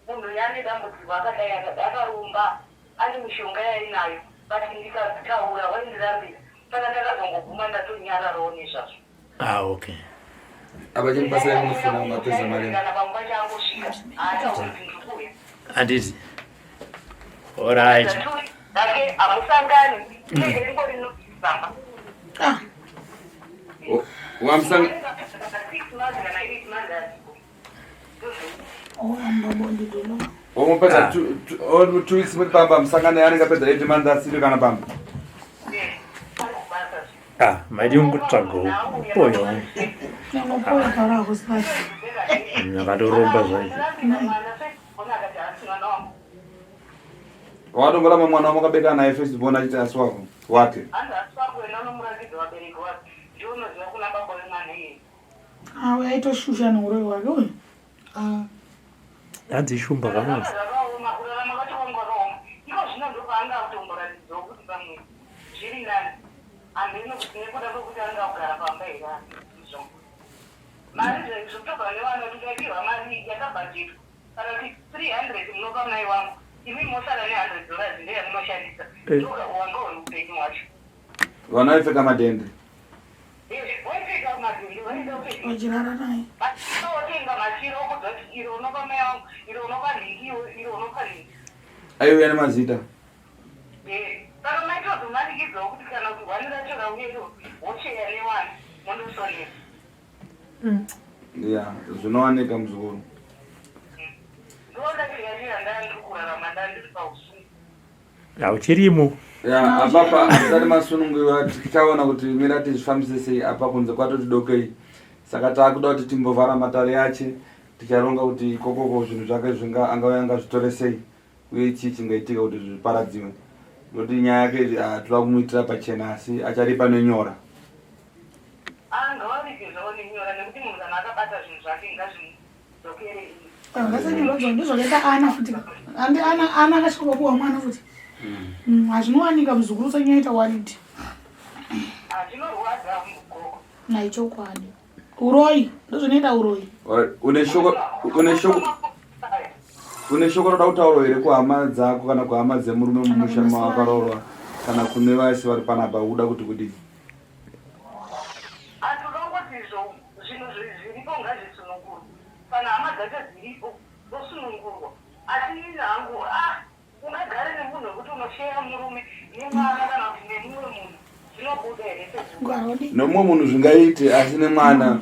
munhu uyu ane dambudziko akadai akadai akaromba ane mishonga yainayo but ndikataura waindirambira saka ndakazongoguma ndatonyararawo nezvazvo. Ah, okay. Apa chiri basa remunofuna mapedza mari. Kana pamba changosvika haatauri kuti ndiri kuuya. Handiti. Alright. Ake hamusangani rinenge ringori pamba. Wamusanga wamupedza 2 weeks muri pamba musangane anenge apedza 8 months asiri kana pamba. Ah, maidi kungotsvagawo poyo. Akatoromba zvacho. Wakatomboramba mwana wamakabereka naye first born achiti asi wako wake. Ah, uyu aitoshusha neuroyi hwake uyu. Hanzi ishumba kamozi. Vana vaipfeka madhende. Vachirara naye. Aiuya nemazita. iro wosheya newana mondosonera. Ya, zvinowanika muzukuru. Ndoona chiyachira ndandiri kurarama ndandiri pausungu. Hauchirimo. Ya, apapa asati masunungurwa tichaona kuti mira tizvifambise sei apa kunze kwatoti dokei. Saka taakuda kuti timbovhara matare ache ticharonga kuti ikokoko zvinhu zvake zvinga angauya angazvitore sei uye chii chingaitika kuti zviparadziwe. Nokuti nyaya yake ah, toda kumuitira pachena asi acharipa nenyora. Ah, ngavaripe zvavo nenyora nekuti munhu kana akabata zvinhu zvake ngazvimudzokere iye. Ngasanyorwa ndozvakaita ana futi andi ana ana akasvika pakuwa mwana futi hazvinowanika muzukuru usanyaita worried. Ah, zvinorwadza gogo. Naichokwadi uroyi ndozvinoita uroyi. Alright, Une shoko une shoko une shoko roda kutaurwa here kuhama dzako kana kuhama dzemurume mumusha mawakaroorwa kana kune vese vari panapa uda kuti kudii? Asi unongoti izvo zvinhu zviripo ngazvisunungurwe. Kana hama dzacho dziripo vosunungurwa. Asi ini hangu ah ungagare nemunhu wekuti unosheya murume nemwana kana kuti nemumwe munhu zvinobuda here sekuru? Nemumwe munhu zvingaite asi nemwana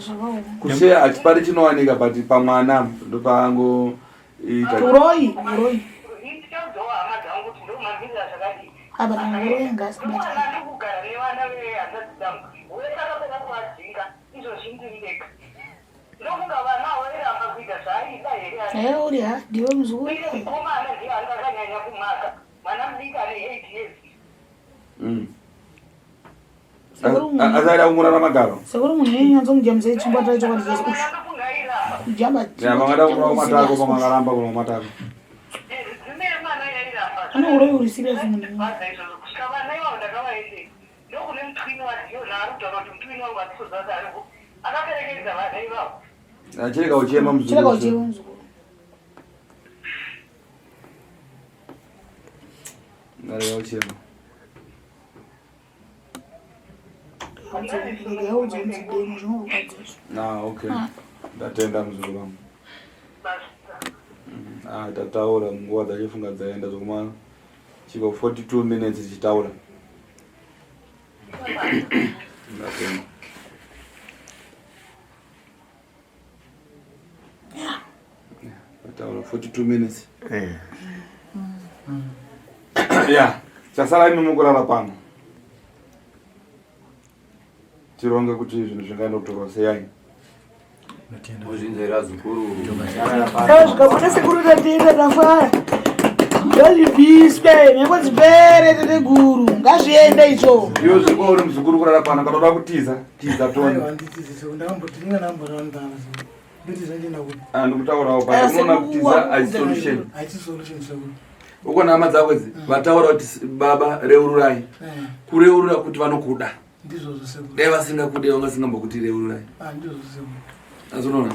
kusheya hachipari chinowanika but pamwana ndopaangoita. Uroyi uroyi. Ini ndichaudzawo hama dzangu kuti ndomamirira zvakadii. Apa kana uroyi ngaasibata. Mwana ndiri kugara nevana vehanzvadzi dzangu wese akapera kuvadzinga izvozvi ndiri ndega. Ndofunga vana vairamba kuita zvaaida here ani? Ehe uri ha ndiwe muzukuru. Uye mukomana ndiye anga akanyanya kumaka mwana mudiki ane 8 years. Sekuru munhu. Asi aida kungorara magaro. Sekuru munhu yenyu nyanzomujambisa ichimbatira chokwadi chese ushu. Kujamba. Ya mangada kurova matako pamakaramba kurova matako. Ane uroyi uri serious munhu. Bvaza izvozvo kusvika vana ivavo ndakavaendesa ndokune mutwini waDion ari kutaura kuti mutwini wangu handisi kuziva kuti aripo akaperekedza vana ivavo. Chirega uchema muzukuru. Chirega uchema muzukuru. Ngarega uchema. Rega udze muzidemo zvinorwadza izvo. Ah, okay. Ah. Ndatenda muzukuru wangu. Ah, tataura nguva dzachifunga dzaenda zvokuma chiko 42 minutes tichitaura. Ndatenda. Tataura 42 minutes. Yeah, chasara imi mukurara pano. Tironge kuti zvinhu zvingaenda kutorwa sei. Ozvinzera zukuru. Zvikabuda sekuru tatenda tafara. Ngazvibviswe mhepo dzipere tete guru ngazviende izvo. Iwe zviri kwauri muzukuru kurara pano kana uda kutiza tiza tone. Aiwa handitizi sekuru ndakamboti inga ndamboraundana sekuru. Ndoti zvandienda kupi? Ah, ndikutaurawo but unoona kutiza haisi solution. Haisi solution sekuru. Uko hama dzako idzi vataura kuti baba reururai. Kureurura kuti vanokuda. Ndizvozvo sekuru. Dai vasingakude vanga vasingambokuti reururai. Ah, ndizvozvo sekuru. Asi unoona?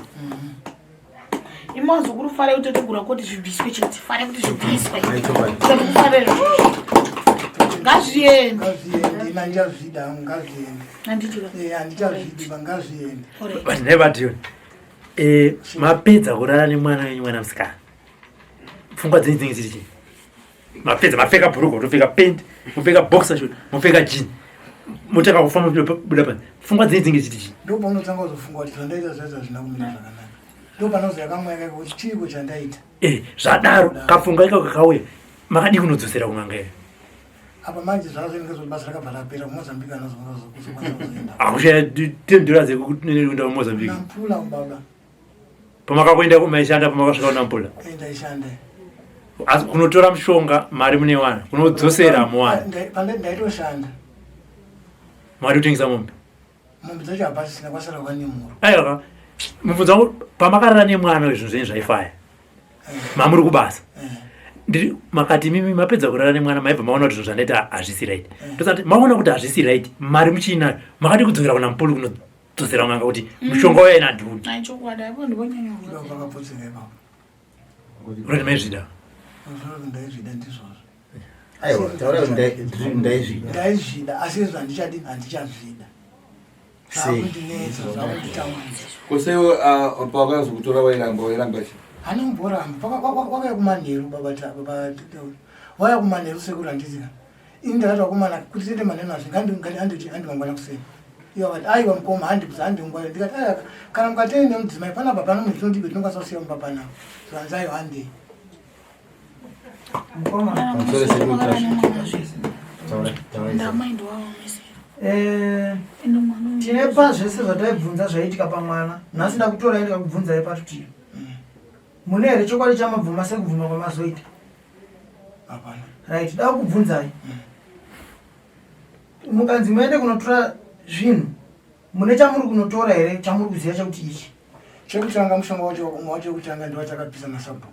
Imi wazukuru farai kuti tete guru kuti zvibviswe chete farai kuti zvibviswe. Kufarira izvozvo. Ngazviende. Ngazviende, ini handichazvida hangu ngazviende. Handiti ka? Eh, handichazvidi ba ngazviende. But never Dion. Eh, mapedza kurara nemwana wenyu mwana musikana. Pfungwa dzenyu dzinenge dziri chii? Mapedza mapfeka bhurugwa, motopfeka pant, mopfeka boxer short, mopfeka jean. Motanga kufamba muchibuda panze. Pfungwa dzenyu dzinenge dziri chii? Ndopaunotanga kuzofunga kuti zvandaita zvacho hazvina kumira zvakanaka. Ndopanozoya kamweya kako kuti chiiko chandaita. Eh, zvadaro kapfungwa ikako kakauya. Makadii kunodzosera kun'anga iyo? Apa manje zvazvinenge zvoti basa rakabva rapera kuMozambique anozokwanisa kuzoenda. Akushaya 10 dollars yekuenda kuMozambique. Nampula baba. Pamakakuenda kumaishanda pamakasvika kuNampula. Eh, ndaishanda. Asi kunotora mushonga mari munewana, kunodzosera muwana. Ndaitoshanda. Mari kutengesa mombe. Mombe dzacho hapasisina kwasara kwanemuro. Aiwa. Mubvunzo wangu pamakarara nemwana zvinhu zvenyu zvaifaya. Mamuri kubasa. Ndiri makati mimi mapedza kurara nemwana maibva maona kuti zvinhu zvandaita hazvisi right. Ndosati maona kuti hazvisi right mari muchiinayo makadi kudzokera kuna Mpulu kunodzosera n'anga kuti mushonga uya ina dhuni. Ai chokwadi apo ndiponyanya kurwadza. Ndopakapotseka ipapo. Urati maizvida. Zvinoti ndaizvida ndizvozvo. Aiwa, taura kuti ndaizvida. Ndaizvida asi izvo handichadi handichazvida. Sei? Zvakundinetsa zvakunditambudza. Koseiwo pawakazokutora wairamba wairamba chi? Hana kumboramba. Wakauya kumanheru baba baba Tauri. Wauya kumanheru sekuru handiti ka. Ini ndakati vakomana kuti tiende maneno azvi ngandi handi mangwana kuseni. Ivo vakati aiwa mukoma handi kusa handi ngwaya. Ndikati aiwa kana mukatei nemudzimai panapa pano munhu tinodibe tinokwanisa kusiya mumba panapa. Zvanzi aiwa handei. Eh, tine pazvese zvataibvunza zvaiitika pamwana nhasi ndakutorai ndikakubvunzai patutiro mune here chokwadi chamabvuma sekubvuma kwamazoita right da kukubvunzai mukanzi muende kunotora zvinhu mune chamuri kunotora here chamuri kuziva chekuti ichi chekutanga mushonga wacho umwe wacho wekutanga ndiwachakabvisa nasabhuku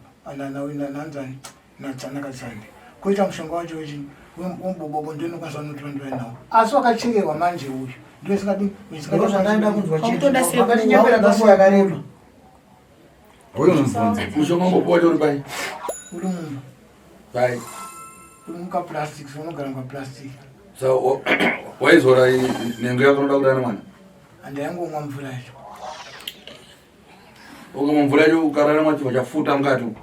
nanzani nakatsande koita mushonga wacho wechi wemubobobo ndiyo inokwanisa unotora ndiwe nawo asi wakachekerwa manje uyu ndiyo isingadi ndozvandaida kunzwa chete vakatinyepera kanguva yakareba Uyu mubvunze. Mushonga wambopuwa wacho uri pai? Uri mumba. Pai. Uri mukaplastic, so unogara mukaplastic. So waizora nhengo yako unoda kurara mwana? Handaingomwa mvura yacho. Ukamwa mvura yacho ukarara mwana chibva chafuta mukati uko.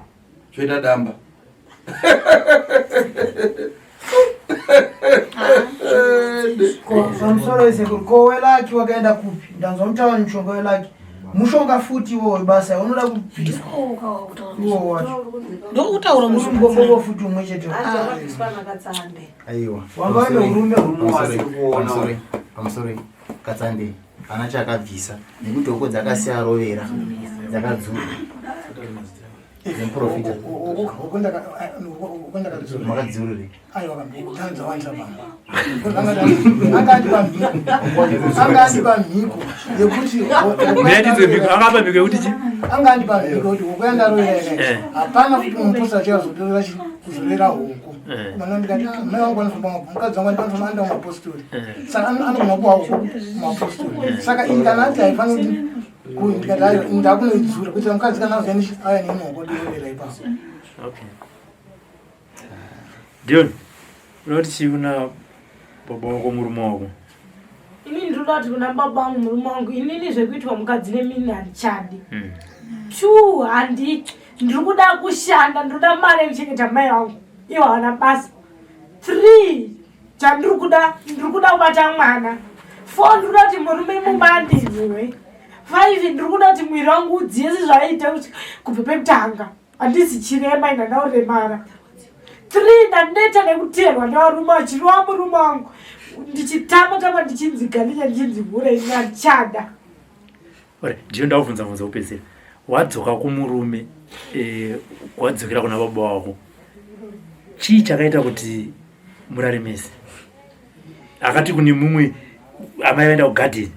Choita damba. Pamusoro wesekuru, ko welaki wakaenda kupi? Ndanzwa mutaura mushonga welaki. Mushonga futi iwowo basa unoda kubviswa. Iwowo wacho. Ndokutaura mushonga futi umwe chete. Aiwa. Wanga une urume Pamusoro. Pamusoro. Katsande. Hapana chaakabvisa nekuti hoko dzakasiya arovera dzakadzurwa. Muprofita. Makadzurure. Aiwa tanza wanza pamba. Anga andipa mhiko yekuti Ndiyatidzwe mhiko akapa mhiko yekuti chi? Anga andipa mhiko kuti hoko yandarovera Eh. hapana futi muposa achazorera chi kuzorera hoko. Eh. Mwana ndikati ah, mai wangu anofamba mukadzi wangu anofamba anda mapostori. Eh. Saka anogona kuwa hoko mapostori. Saka ini kana ati haifaniri kuti ndikati ayo ndakunoidzura kuitira mukadzi kana auya aya neimwe hoko ipapo. Okay. Dion, unoti chii kuna baba wako murume wako? Inini ndinoda kuti kuna baba wangu murume wangu inini zvekuitwa mukadzi nemini handichadi. Two handi ndiri kuda kushanda ndinoda mari yekuchengeta mai vangu ivo havana basa. Three chandiri kuda ndiri kuda kubata mwana. Four ndiri kuda kuti murume mumba andinzwe. Five ndiri kuda kuti mwiri wangu udziye sezvaiita kuti kubva pekutanga handisi chirema ina ndauremara. Three ndaneta nekuteerwa nevarume vachirova murume wangu ndichitamba tamba ndichinzi ganinya ndichinzi hure ini handichada. Ore, ndiyo ndakubvunza mubvunzo wekupedzisira. Wadzoka kumurume eh, wadzokera kuna baba wako. Chii chakaita kuti murare mese? Akati kune mumwe amai vaenda kugadheni.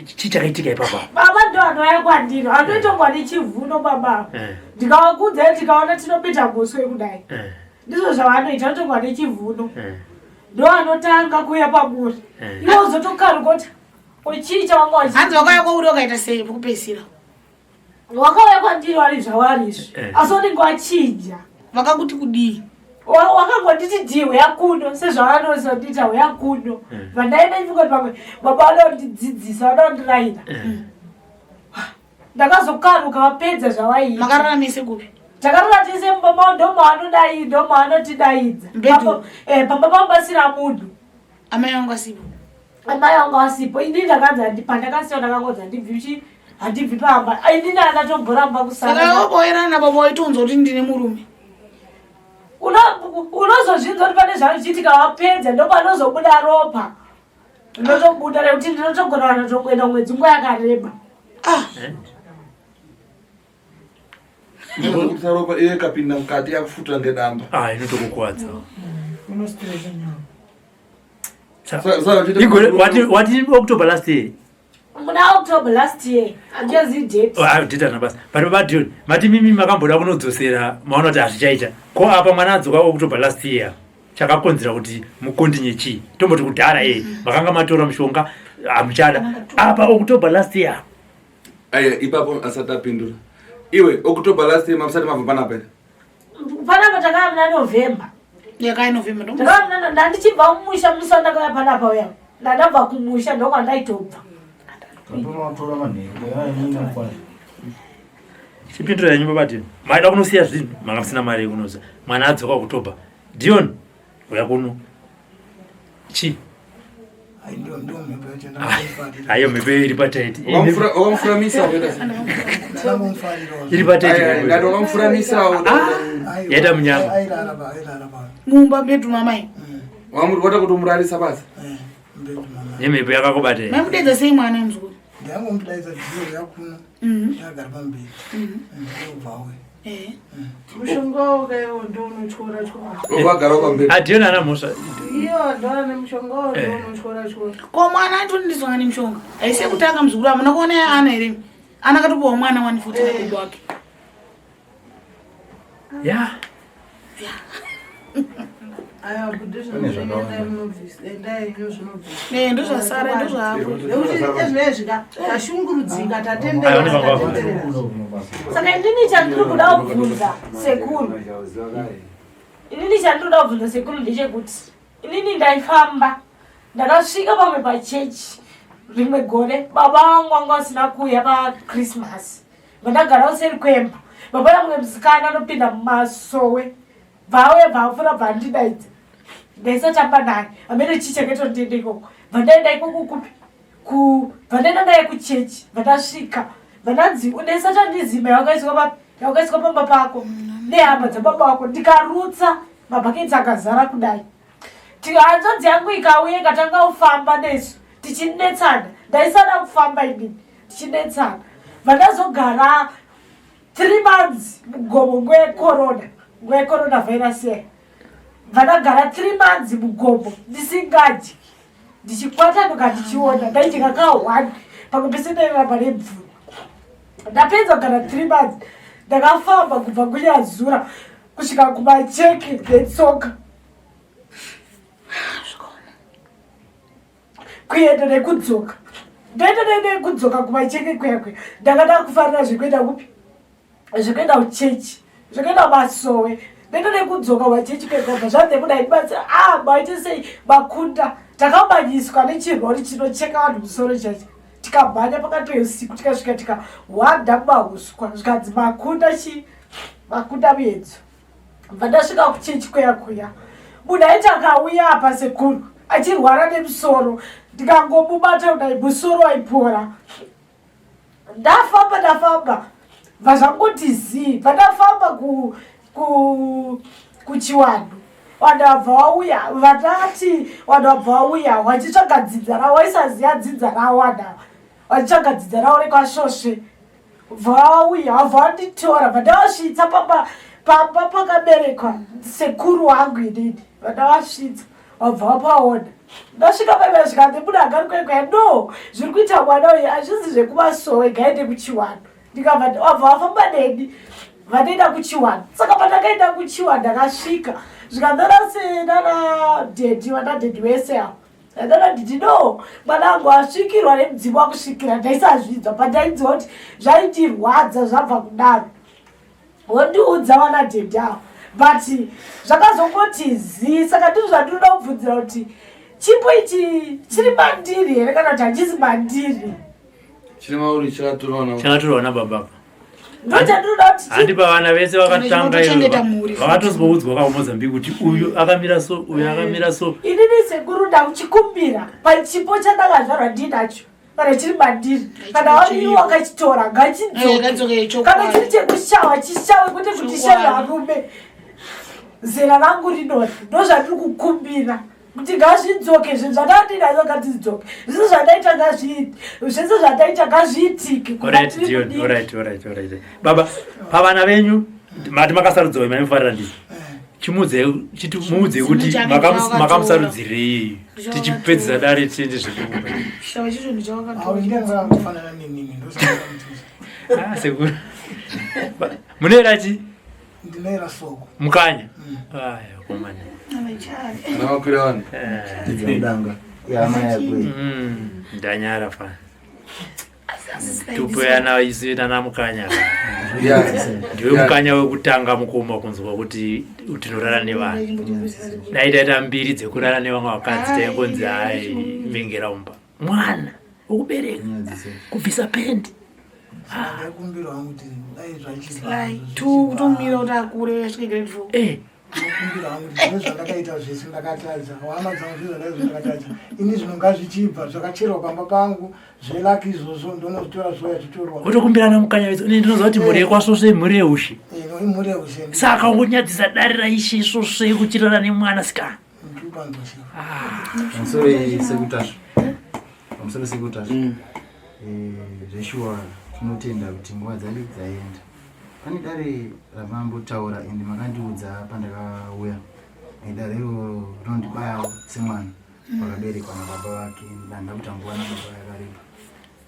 Chii chakaitika ipapa? Baba ndo anouya kwandiri anoitongwa nechivhuno baba Eh. ndikavakudza ndikaona tinopinda muswe kudai Eh. ndizvo zvavanoita anotongwa nechivhuno Eh. ndo anotanga kuuya pamuri Eh. iwe uzotokaruka kuti uchii chawanga uchi Hanzi wakauya kwauri wakaita sei pekupedzisira? wakauya kwandiri wari zvavari izvi Eh. asi unenge wachinja Vakakuti kudii? Wakangonditi dhii huya kuno sezvavanozondiita huya kuno Eh. vandaenda ndifunga kuti pamwe baba vanondidzidzisa vanondirayira ndakazokaruka vapedza zvavaiita Makarara mese kupi? Takarara tese mumba mavo ndomaanodai ndomaanotidaidza pamba pangu pasina munhu Amai vangu asipo. Amai vangu asipo ini ndakanzi pandakasiwa ndakangonzi handibvi chi handibvi pamba ini ndandatomboramba kusara Saka waboerana nababa waitonzwa kuti ndine murume. Unozozvinzwa kuti pane zvachiitika wapedza ndopanozobuda ropa rinotobuda rekuti ndinotogona kana kutokuenda kumwedzi nguva yakareba. Inoburitsa ropa iye ikapinda mukati yakufuta ngedamba. Ah, inotokukwadza. Unostresa nyama. Igore wati wati October last year. Muna October last year handichazivi date. Oh, ah, date harina basa. But baba Dion, mati mimi makamboda kunodzosera maona kuti hazvichaita. Ko apa mwana adzoka October last year. Chakakonzera kuti mukontinye chii? Tomboti kudhara eh makanga matora mushonga hamuchada. Apa October last year. Aya ipapo asati apindura. Iwe October last year mamusati mabva panapa here? Panapa takauya muna November. Yakaya November ndo. Takauya muna ndandichibva kumusha musi wandakauya panapa uya. Ndandabva kumusha ndokwandaitobva. Katonotora manheru yainokwana. Chipindura yenyu baba Dion. Maida kunosiya zvinhu, manga musina mari yekunosa. Mwana adzoka October. Dion, uya kuno. Chi? Ayo mhepo iri pataiti. Wakamufuramisa wakaita sei? Iri pataiti. Ndati wakamufuramisa. Yaita munyama. Mumba bedroom amai. Wata kutomurarisa pasi. Nemhepo yakakubata. Maimudedza sei mwana mzukuru? Ndaingomudaidza dhiro yakuno. Yakagara pamberi. Ndobva auya. Mushonga wakaiwo ndounotyora tyora. Wagara pamberi. Adiona ana mhosva. Iyo ndona nemushonga wo ndounotyora tyora. Ko mwana atondizwa nemushonga. Haisi yekutanga mzukuru hamuna kuona ana here? Ana akatopiwa mwana wani futi nagogo wake. Ya. Aiwa budhi zvinoendai munobvisa endai henyu zvinobvisa. Eh, ndozvasara, ndozvapo. Nekuti ezvinezvi ka tashungurudzika Aiwa, tatenderera ndozvanga. tatenderera. Saka inini chandiri kuda kubvunza sekuru, inini chandiri kuda kubvunza sekuru ndechekuti inini ndaifamba ndakasvika pamwe pachechi rimwe gore baba vangu vanga vasina kuuya pachristmas vandagara useri kwemba baba vamwe musikana anopinda mumasowe bvauya bvapfuura bvandidaidza ndaisatamba naye amene chii chakaita ikoko bvandaenda ikoko kupi ku bvandaenda naye kuchechi bvandasvika bvandanzi ndaisatandizima yawakaiswa papi yawakaiswa pamba pako nehama dzababa wako ndikarutsa mabhaketi akazara kudai hanzvadzi yangu ikauya ikatanga kufamba nesu tichinetsana ndaisada kufamba inini tichinetsana bvandazogara 3 months mugomo nguva yecorona nguva yecorona virus iya bvandagara 3 months mugomo ndisingadyi ndichikwatanuka ndichiona ndaidya ka1 pamwe pese ndairamba nemvura ndapedza kugara 3 months ndakafamba kubva kunyazura kusvika kumacheke netsoka kuenda nekudzoka ndaenda nekudzoka kumacheke kuya kuya ndakada kufarira zvekuenda kupi zvekuenda kuchechi zvekuenda masowe ndaenda nekudzoka kumachechi kuya zvanze kuda ndibatsira a maite sei makunda takamanyiswa nechirori chinocheka vanhu musoro chacho tikamhanya pakati peusiku tikasvika tikahwanda mumahuswa zvikanzi makunda chi makunda muedzo bva ndasvika kuchechi kuya kuya munhu aiti akauya apa sekuru achirwara nemusoro ndikangomubata kudai musoro waipora ndafamba ndafamba bva zvangoti zii bva ndafamba ku, ku, kuchiwanhu vanhu vabva vauya vandati vanhu vabva vauya vachitsvaga dzinza ravo vaisaziva dzinza ravo vanhu ava vachitsvaga dzinza ravo rekwasvosve vauya vabva vanditora vandavasvitsa pamba pamba pakaberekwa sekuru wangu inini vandavasvitsa vabva vapaona ndasvika paiva zvikanzi munhu agari kwekwa no zviri kuita mwana uyu hazvisi zvekumasowe gaende kuchiwano ndikabva vabva vafamba neni vandoenda kuchiwano saka pandakaenda kuchiwano ndakasvika zvikanzana senana dhedhi vana dhedhi vese avo ndana nditi no mwana wangu asvikirwa nemudzimu wakusvikira ndaisazvinzwa pandainzwa kuti zvaindirwadza zvabva kudaro wondiudza vana dhedhi avo but zvakazongoti zii saka ndizvo zvandinoda kubvunzira kuti chipo ichi chiri mandiri here kana kuti hachisi mandiri Chiri mauri chakatorwa na Chakatorwa nababa apa. ndochandinoda kuti Handi pavana vese vakatanga Chinotochengeta mhuri. vakatozoudzwa kakumozambique kuti uyu akamira so uyu akamira so inini sekuru ndakuchikumbira pachipo chandakazvarwa ndinacho kana chiri mandiri kana wariwo wakachitora Ngachidzoke, ngachidzoke chokwadi. kana chiri chekushawa chishawe kwete kuti shave varume zera rangu rinori ndozvandiri kukumbira kuti ngazvidzoke zvinhu zvandandinazo ngatidzoke zvese zvandaita ngazviite zvese zvandaita ngazviitike kubva Alright, ndiri Dion, mudiki. alright, alright, alright. Baba, pavana venyu mati makasarudzwa maimufarira ndii? Chimuudzei chiti muudzei kuti Chake chawakatora. makamusarudzirei tichipedzisa dare tiende zvekuumba. Chitava chicho ndichawakatora. Awo ndiyani akafanana nenini ndosaka Ah, sekuru. Munoera chi? ndinoera soko. Mukanya. Aya, komana. Ana makwira vanhu. Danga. Yama yakwe. Ndanyara fa. Tupoyana isu nana mukanya. Yeah. Ndiwe Yeah. mukanya wekutanga mukoma kunzwa kuti tinorara nevanhu. Dai taita mbiri dzekurara nevamwe vakadzi taingonzi hai mengera umba. Mwana wokubereka kubvisa pendi. Ndaikumbira hangu kuti dai zvachiba. Kutomira kuti akure asvike grade 4. Eh. Ndinokumbira hangu kuti zvine zvandakaita zvese ndakatadza, hama dzangu zvine zvandakaita zvandakatadza. Ini zvino ngazvichibva zvakacherwa pamba pangu zvelaki izvozvo ndonozvitora zvouya zvitorwa. Wotokumbirana mukanya wese. Ini ndinoziva kuti mhuri yekwaSvosve imhuri yeushe. Eh, imhuri yeushe. Saka ungonyadzisa dare raishe Svosve kuchirara nemwana sikana. Pamusoro sekutasva. Pamusoro sekutasva. Eh, zveshuwa tinotenda kuti nguva dzadi dzaenda. Pane dare ramambotaura ende makandiudza pandakauya. Eh, dare iroro rinondibayawo semwana wakaberekwa nababa vake ndanda kuita nguva nababa yakareba.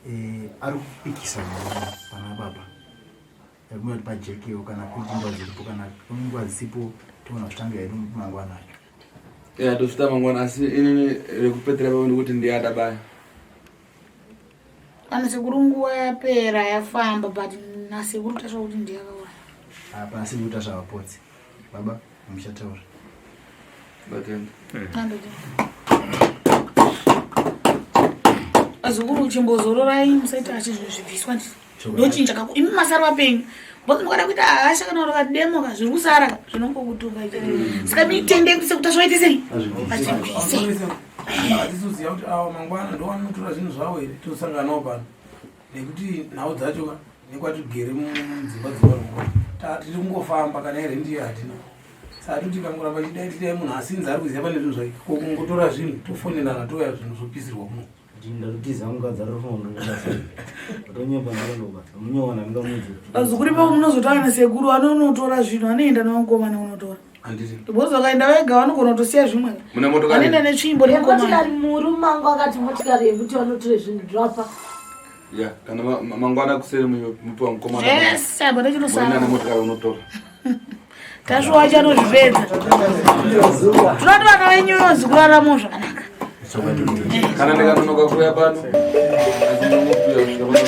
Eh, ari kupikisa murume pana baba. Yakumira kuti pajekewo kana kuti nguva dziripo kana nguva dzisipo toona kutanga hedu mangwana acho. Ya tosvita mangwana asi inini rekupetera pavo ndikuti ndiye adabaya. Kana sekuru nguva yapera yafamba but nasekuru tasva kuti ndiye akauraya. Apa sekuru tasva vapotse. Baba muchataura. Ndatenda. Andoti. Azukuru chimbozororai musaita achi zvinhu zvibviswa ndizvo. Ndochinja kako imi masara vapenyu. Because mukada kuita hasha kana kuti kademo ka zviri kusara ka zvinongokutuka icho. Saka mitende kuti sekuti zvaite sei? Achibvise. Hatisiziva kuti awa mangwana ndowanotora zvinhu zvavo here tosanganawo pano nekuti nhau dzacho ka nekwatigere mudzimba dzevarungu tiri kungofamba kana irendi iyo hatina saka toti kangoramba chidai tidai munhu asinzi ari kuziva pane zvinhu zvake ko kungotora zvinhu tofonerana touya zvinhu zvopisirwa kuno Ndatotiza mukadzi arikutonyepa ndakandobata munyowana ndingamudzi. Vazukuru ipapo munozotaura nasekuru anonotora zvinhu anoenda nevamukomana unotora. Because vakaenda vega vanogona kutosiya zvimwe. Mune motokari? Vanoenda netsvimbo nemukomana. Motikari murume wangu akati motikari yekuti vanotore zvinhu dropa. Ya, kana mangwana kuseri mupiwa mukomana. Zvese apa ndechinosara. Moenda nemotikari unotora. Tasvu wacho anozvipedza. Tinoti vana venyu vazukuru zvakanaka. Kana ndikanonoka kuuya pano, asi ndinomupiwa kusvika pano.